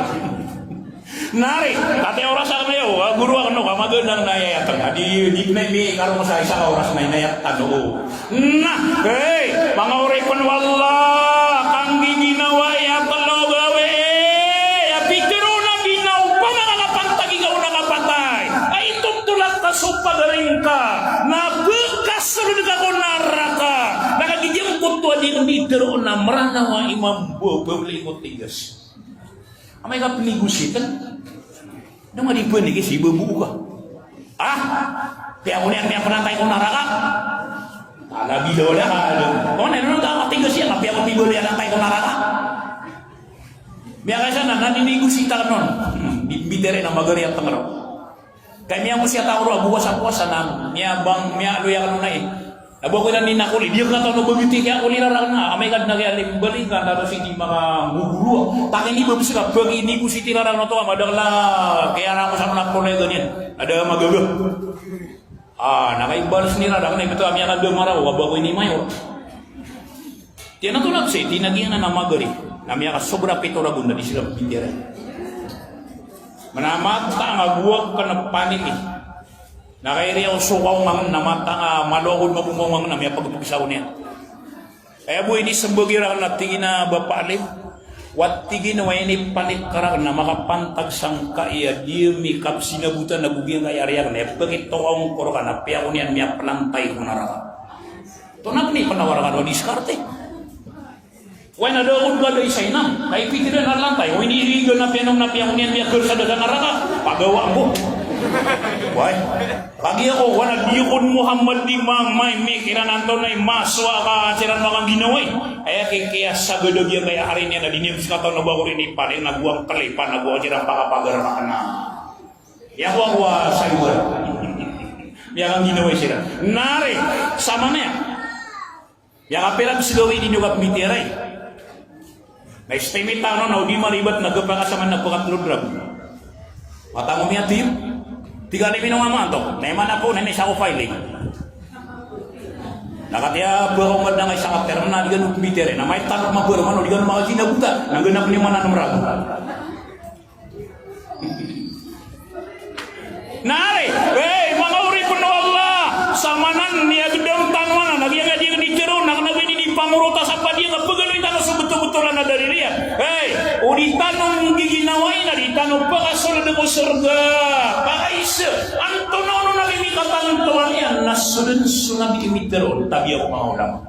Na ari, ati oras aken iyo, a, goro aken o, ka maganang na iyayat aken. Di, di na mi karong sa isa ka oras na inayat aken o. Na, hey, manga oripn o Allah, kanggiginawai a tlo gawii, a pitharo na ginawa na kapantagi ka o na kapatay. Ay, totolak ka so pagaring ka, na pkasold ka ko naraka. Na kagiya giyangkoto a di pitharo na Mranaw a imam bo, pamli ko tigas. Amay ka pnegosyaten. Dn nga di pnegosyaten, babo ka. Ah? Piya ko niyan, piya pnantay ko naraka. Ala bidaw da ka, alam. O, na, na, na, tiga siya, na piyakapibali a lantay ko naraka. Miyakaisa na, na, ninigo si Tarnon. Hmm, bi-, bitiyara na magari a tengero. Kay miyamosi a tao ron, ago wasa-wasa na, miyabang, miyaloy a kano na eh. Na ba ko iran ninakoli, di ka tao na ba biti kiya koli rarak na, amay ka dn a kiya limbali ka, na ro si di maka nguguro. Taki ni ba bes ka, pag ini ko si tira rarak na to, madakl a, kaya na ako sa mga kolay ganyan. Ada magaga. Ah, na kay balas ni rarak na, ito, amiyakadamaraw, ba ko ini mayor. Tiyan a to na, sii, tinagiyan a na magari. Na miyakasobra pito ragon na di sila bitiyara. Mana mata nga guwag ka na panili. Na kay riya o sokaw ngan na mata nga malo ako di mabungaw ngan na miyapagpagsaw niyan. Kaya bo ini sembagi raken na tig iyan a bapa alim. Wa tig iyan a wa ini panit ka raken na makapantag sangkai a di mikapsinabotan a bogi nga iyari aken. Aya pagitokaw ngko reka na piyako niyan miyapelantay ko naraka. Tonaa pn i penawar ka o diskarte. Way na da ako dn ka da isa inam. Kay pitiran a lantay. O ini irigan a piyanom na piyako niyan miyager sa da sa naraka. Pagawa ko. Way. Lagi ako, wana di ako dn Muhammad di ma-, may mikiran antonaa i masowa ka siran makangginawa i. Aya kikiyasagad a giyangkaya ari niyan a di niyan sekataw na ba ako rin ipalin, na gowang kelipan, na gowang siran pakapagar makana. Iya ko ako a sayuwar. Miyakangginawa i siran. Nari, samanaya. Miyakapira bes gawii di niyo kapmbitiyarai. Na estimate tano na o di malibat na gepakasaman na pekatlo ragon. Wata ngo miyatiyo. Tig a limi no nga manto. Na iman ako, na ini sa ko filing. Na katiya ba ko mad na nga isa ka term na di kano pmbitiyarai. Na may tano mabarman o di kano makasinabotan. Na ganap niyo man a nem ragon. Nari, hey, manga oripen o Allah, samanan, miyagedam tano anan, na giyangkaya di, di tero, na kena ba ini di pangorota sa padiya nga pegaloy tano so betobetelan a dalil iyan. Hey, o di tano nggiginawai na di tano pakasold ko sorga. Pakaisa, antonaa onon a mimikatantoan iyan, na so den so Nabi i mitero, tabiya ko manga ulama.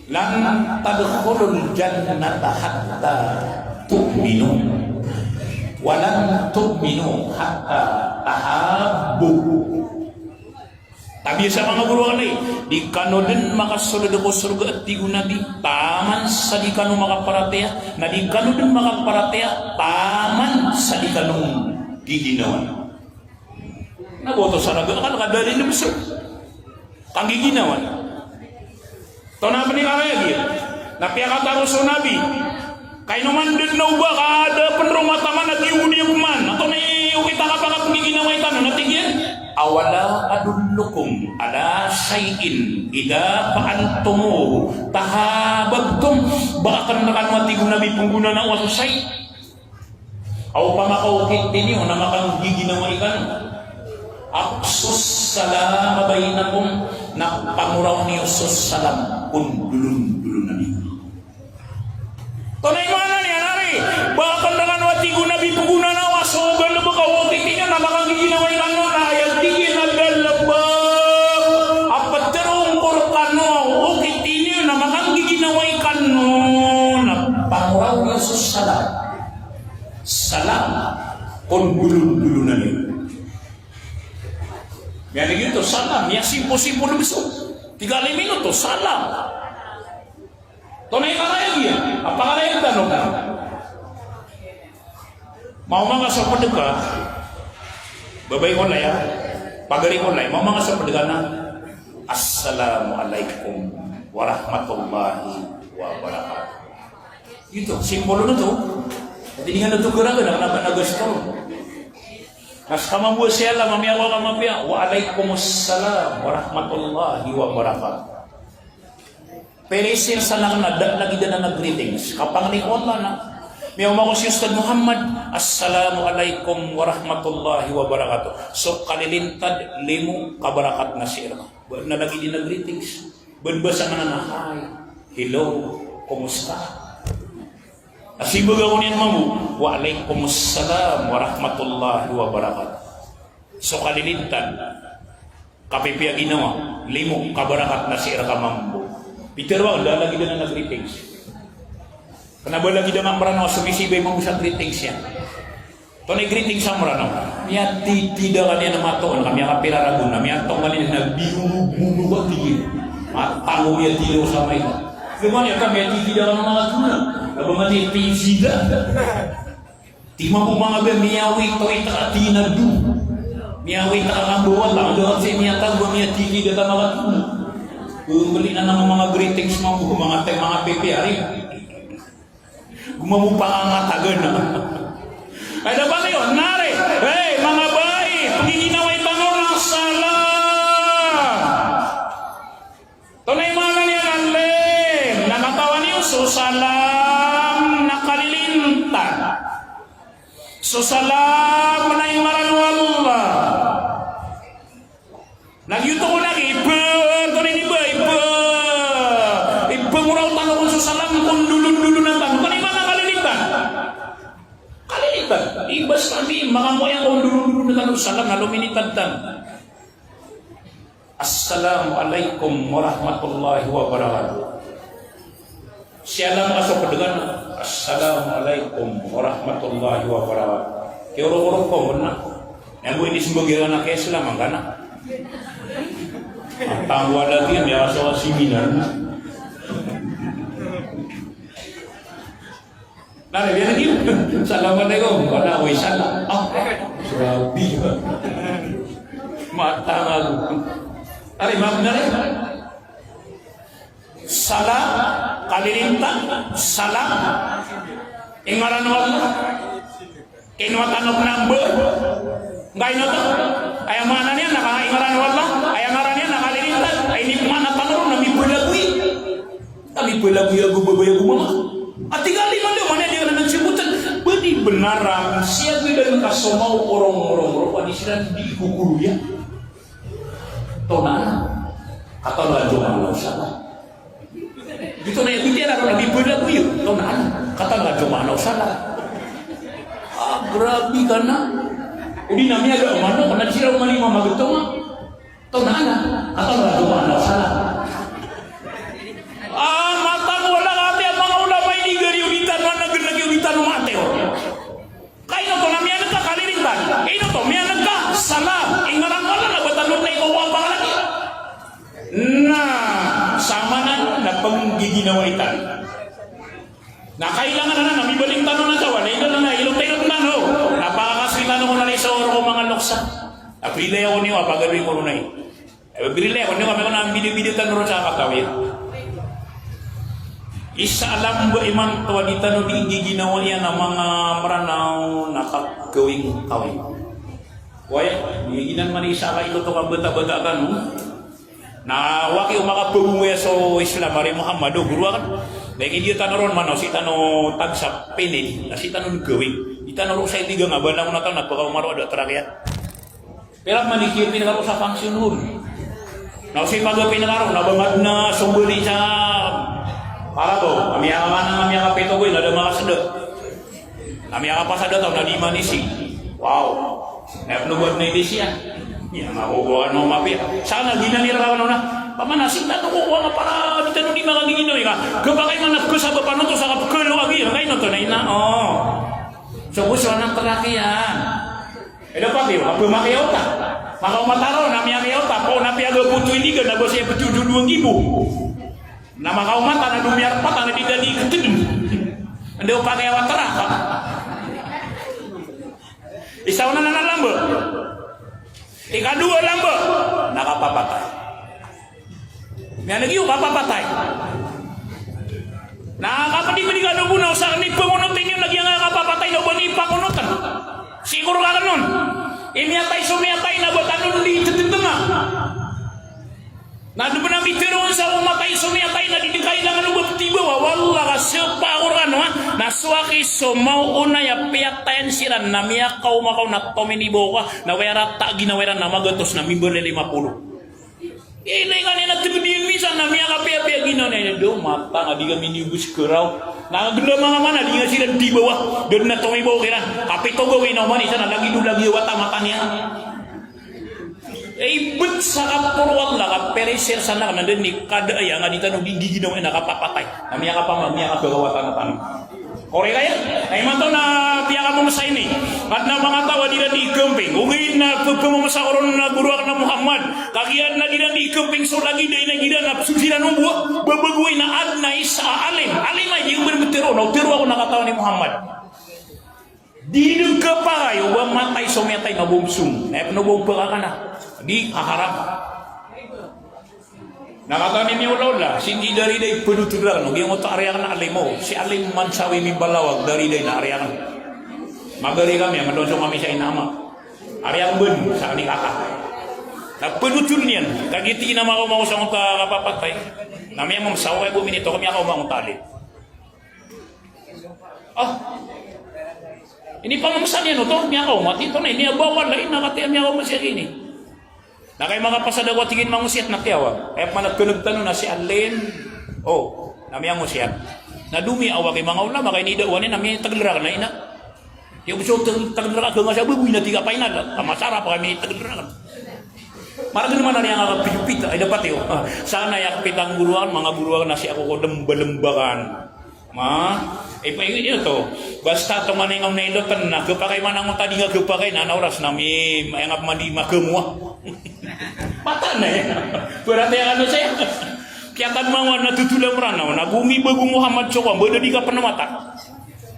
Lan tadkhulul jannata hatta tu'minu, wa lan tu'minu hatta tahabbu. Tabiya sa manga goro akn, di kano den makasold ko sorga, tig o Nabi, taman sa di kano makaparatiyaya, na di kano den makaparatiyaya taman sa di kano nggiginawai. Na boto sa raga ka, na kadalil na bes o kanggiginawa. Tonaa pn i karayag iyan. Na piyakataro so Nabi. Kaino man den na oba ka da pn roo mataman a giyogo di pman. Antonaa i okit a kapakapnggiginawai tano, na tig iyan, "Awala adullukum ala shay'in idha fa'altumuhu tahabbtum." Ba akn rekano, tig o Nabi, pnggonanao a so shay'. Aw pamakaokit niyo na makanggiginawai kano. Afshus salama bainakum, na pangoraw niyo so salam ko ndolondolonan iyo. Tonaa i maana niyan ari, ba akn rekano, tig o Nabi, pnggonanao a so galebek a okit iyo na makanggiginawai kano, na aya tig iyan a galebek a petero ngko rekano a okit iyo na makanggiginawai kano, na pangoraw niyo so salam. Salam ko ndolondolonan iyo. Miyaligid oto salam, miyasimpo-simpo na bes o tig a limi oto salam. Tonaa i karayag iyan, a pakarayag tano. Maoma nga so pedeka, babay ko laya, pagari ko laya, maoma nga so pedeka na, "Assalamu alaikum warahmatullahi wabarakatuh." Ito, simpol oto. Ati di nga oto garaga na kena ba na gasto. Na seka mambo a siya la, mamiyawa ka mapiya, "Wa alaikumussalam warahmatullahi wabarakatuh." Pilisin sa nang na da lagid anan a greetings. Kapangni ko Allah na. Miyaoma ko si Ustadh Muhammad, "Assalamu alaikum warahmatullahi wabarakatuh." So kalilintad, limo kabarakat na sii reka. Ba na lagid iyan a greetings. Ba basa ka na na, "Hi, hello, kumusta?" A simbaga ko niyan mambo, "Wa alaikumussalam warahmatullahi wabarakatuh." So kalilintad, kapipiya ginawa, limo kabarakat na sii reka mambo. Pitharo a da lagid anan a greetings. Kena ba lagid anan a Mranaw a somisibay mambo sa greetings iyan. Tonaa i greetings sa Mranaw? Miyatitida kaniyan a matoon, ka miyakapira ragon, na miyatong kaniyan na biyunugbunug a tig iyan. Matango miyatida o samay. Gawani ka miyatitida kaniyan a matoon. Ka ba mati titida. Tig mambo manga ba miyawit-wit a tinado. Miyawit a kambawal, ang dapat siya miyatago, miyatitida ka matoon. Kumbali na manga greetings mambo, manga te, manga pepe, ari. Gumamo pangangatagan. Ay, dapat iyo, nari. Hey, manga bai, pgiginawai tano na salam. Tonaa i maana niyan a lim, na katawan iyo so salam na kalilintad. So salam na ingaran o Allah. Na giyoto kon a gi, ipe, tonaa ini ba, ipe, ipemoraw tano kon so salam kon dolon-dolonan tano. Tonaa i maana kalilintad? Kalilintad. Iba sa kami, makambo iyan kon dolon-dolonan tano so salam, na lomilintad tano. Assalamu alaikum warahmatullahi wabarakatuh. Siyalam ka so pd ka na, "Assalamu alaikum warahmatullahi wabarakatuh." Kiyorok-orok ko na. Aya bo ini smbag iran a kaya Islam angkanan. Ang tangwa lagi, miyakasawa seminar na. Na, lagi, lagi. Assalamu alaikum. Wala, oy, salam. Ah, grabe. Matang ako. Ari, maaf na rin. Salam, kalilintad, salam. Ingaran o Allah. Kinowa tano ko namba. Ngkaino oto? Aya maana niyan na ka ingaran o Allah, aya ngaran iyan na kalilintad. Ay, ini maana tano ron na mibalagoy. Ka mibalagoy ago babay ago mama. Ati ka lima ndo, maana di ka na nagsibutan. Ba di benar a siya bidan ka so maokorong-orong ro, padi siran di kokoroya. Tonaa na, katawan a di maana o salam. Giyoto na aya bitiyarai ron a mibalagoy. Tonaa na, katawan a di maana o salam. Ah, grabe ka na. O di na miyaga o manok, na di siran o manima magtoma. Tonaa na, katawan a di maana o salam. Ah, matang wala ka ati a manga ulama ini gari o di tano a nagnag o di tano matiyo. Kaino oto na miyaneg ka kalilintad? Kaino oto miyaneg ka salam? Ingaran o Allah na ba tano na ikaw a pangalagi? Na, samanan na pnggiginawai tano. Na kailangan anan na mibaling tano na sawa, na ino na ilot-ilot tano. Na pakakasoy tano ko na isa oro ko manga loksa. Na prilaya ko niyo a pagaloy ko ronay. Eh, birilay ako, niyo kami ko na bida-bida tano ron sa katawi. Isa a lamba imanto a di tano di giginawai a manga Mranaw na kagawing kawing. Waya, giginan man isa ka ito to kabata-bata tano. Na waki o makapagungaya so Islam, ari Muhammad, o guru akan. Na ikidiya tano ron man, o si tano tagsa pinin, na si tano gawing. Di tano ron sa itiga nga, bala ko na tano, na pagkaumaro ada tarakiyan. Pira man i kiyo pinakaro sa function hall. Na osi paga pinakaro, na ba mad na sombali sa Karabaw, na miyakamanang, na miyakapito goy, na da makasada. Na miyakapasada taw, na di manisi. Wow. Na pnobad na itisiya. Iya, makokowa no mapiya. Sana ginan iran na, pamanasik na to ko, kowa nga para di tano di makagiginaw, ika. Kapakay man na pkasaba panoto sa kapkalo agi, kaino to na ina, oh. So, gusto na tarakiyan. Ida pati, a pmakiyaota. Makaoma tano na miyakiyaota, ko na piyaga boto iligan, na ba siya pti o dowa nggibo. Na makaoma tano, na domiyarpa tano, di tano ikatdm. Anda o pakiyawa tano. Isa on anan a lamba. Ikadowa a lamba. Na kapapatay. Miyaneg iyo kapapatay. Na kapdipdi ka dogo na osa ka nipangonot iyo na giyangkaya kapapatay na o ba nipangonotn. Sigor ka kn on. I miyatay so miyatay na ba tano di tdtnga. Na dn bnar a mitharo on sa o matay so miyatay na di dn kailangan o ba ptibawa. Wallah ka sapa ko rkano, ha. Na so aki so maoona aya piyatayan siran na miyakaoma ka on na tominibaw ka na waya rata ginawa iran na magatos na mimbalay lima polo. Ilay ka niyan a tbdiyan misan na miyakapiyapiya ginawa niyan, do matang a di kami niyogos karaw. Na gndam a mama na di nga siran di bawa. Da dn a tomibaw kiran. Kapito gawii na oman isan na lagid o lagid a wata mata niyan. Ibt sa kaporo o Allah ka pereser sa anak na da dn i kada aya nga di tano di giginawai na kapapatay. Na miyakapama, miyakabagawatan tano. Korek aya, na imanto na piyakamomsa ini. Adn a manga taw a di iran di ikemping. Ogaid na pepemomsa ko ron a goro akn a Muhammad. Kagiya adn a di iran di ikemping so lagid a inag iran a so siran o bo a babagowai na adn a isa a alim. Alim a di iran btero, na o tero ako na katawan i Muhammad. Di dn kapakay o ba matay so miyatay na ba omsong. Na aya pn o ba oba ka kna. Di, a haram. Na katawan i miyaolaola, sii ki Dariday, pd oto dn rakn, o giyangkoto a ari akn a alim o, si alim man sa wi mimbalawag, Dariday na ari akn. Magari kami, a madonsong kami sa ina ama. Ari akn bn, sa kani kaka. Na pd oto dn iyan, kagiya tig iyan a makaoma ako sangkoto a kapapatay. Na miyamamsa ako, kaya bo minito ko miyakaoma angkoto a alim. Ah. Inipamamsa niyan oto, miyakaoma, tig iyan oto na inibawal, na ina, katii a miyakaoma siya gini. Na kay makapasad ako a tig iyan mangosiyat na tiyawag. Aya pman a kneg tano na si alim. O, na miyangosiyat. Na domiyawa ki manga ulama, kay inidawa niyan na mitagl rakn a ina. Iyo, so tagl rakn a ganga sa baboy na tig a final. A masarap a mitagl rakn. Margn man a riyan a kapitopita, ay dapat iyo. Ah, sana aya kapita a goro akn, manga goro akn na sii ako ko dmbalembakan. Ma, ipa-, iyo, iyo oto. Basta tonganay ngka on na ilotn na, khapakay man angkoto a di ngka khapakay na, na oras na mi, aya ngka pman di makamowa. Mataan aya. Berarti aya kano saya. Kiyatadman ko a na totol a Mranaw, na gomibago Muhammad so kowan, ba da di ka pn mataan.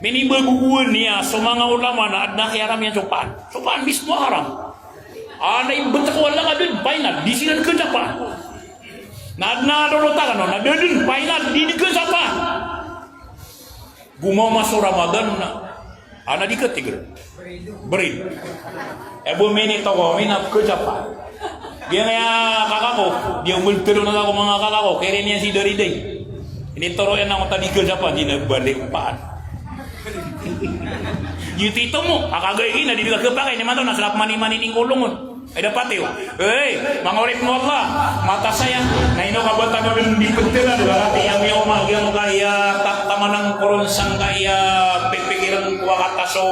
Minibago ko niyan so manga ulama na adn a kiyaram iyan so paan. So paan mismo a haram. A na ibtk o Allah ka da dn final, di siran khajapaan. Na adn a lolot akn on, na da dn final, di dn khajapaan. Gomama so Ramadan na, a na di khatigr. Brin. E bo minito ko, minap khajapaan. Giyangkaya kaka ko, di ombal tero na ko manga kaka ko, kairan iyan si Dariday. Initoro iyan angkoto a di khajapaan, di na balik paan. Giyoto i tomo, a kagay gina, di di ka khapakay, inimanto na slap mani-mani ning kolong on. Ay dapat iyo. Hey, manga oripn o Allah, mataan saya. Na ino ka ba tano dn di pteran, berarti aya miyaoma, giyangkaya taman angkoron sangkaya pipikirn ko a kata so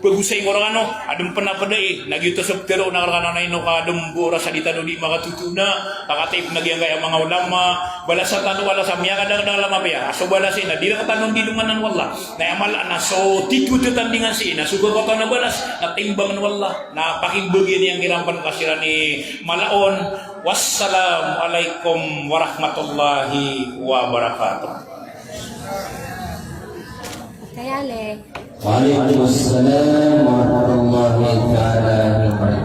pagosay ko rkano, adn pn a pd ai, na giyoto so ptero na rkano na ino ka dn bo oras a di tano di makatotoona, ka katii pn a giyangkaya manga ulama, balasan tano, balasan, miyakadakdakl a mapiya, a so balas iyan na di rktano di longanan o Allah. Na aya mala na so titho titandingan sii na so gagaw tano a balas na timbangn o Allah. Na pakimbagian iyan kiran pn ka siran i mala on. Wassalamu alaikum warahmatullahi wabarakatuh. Kaya le. Wa alaikum assalam warahmatullahi taala wabarakatuh.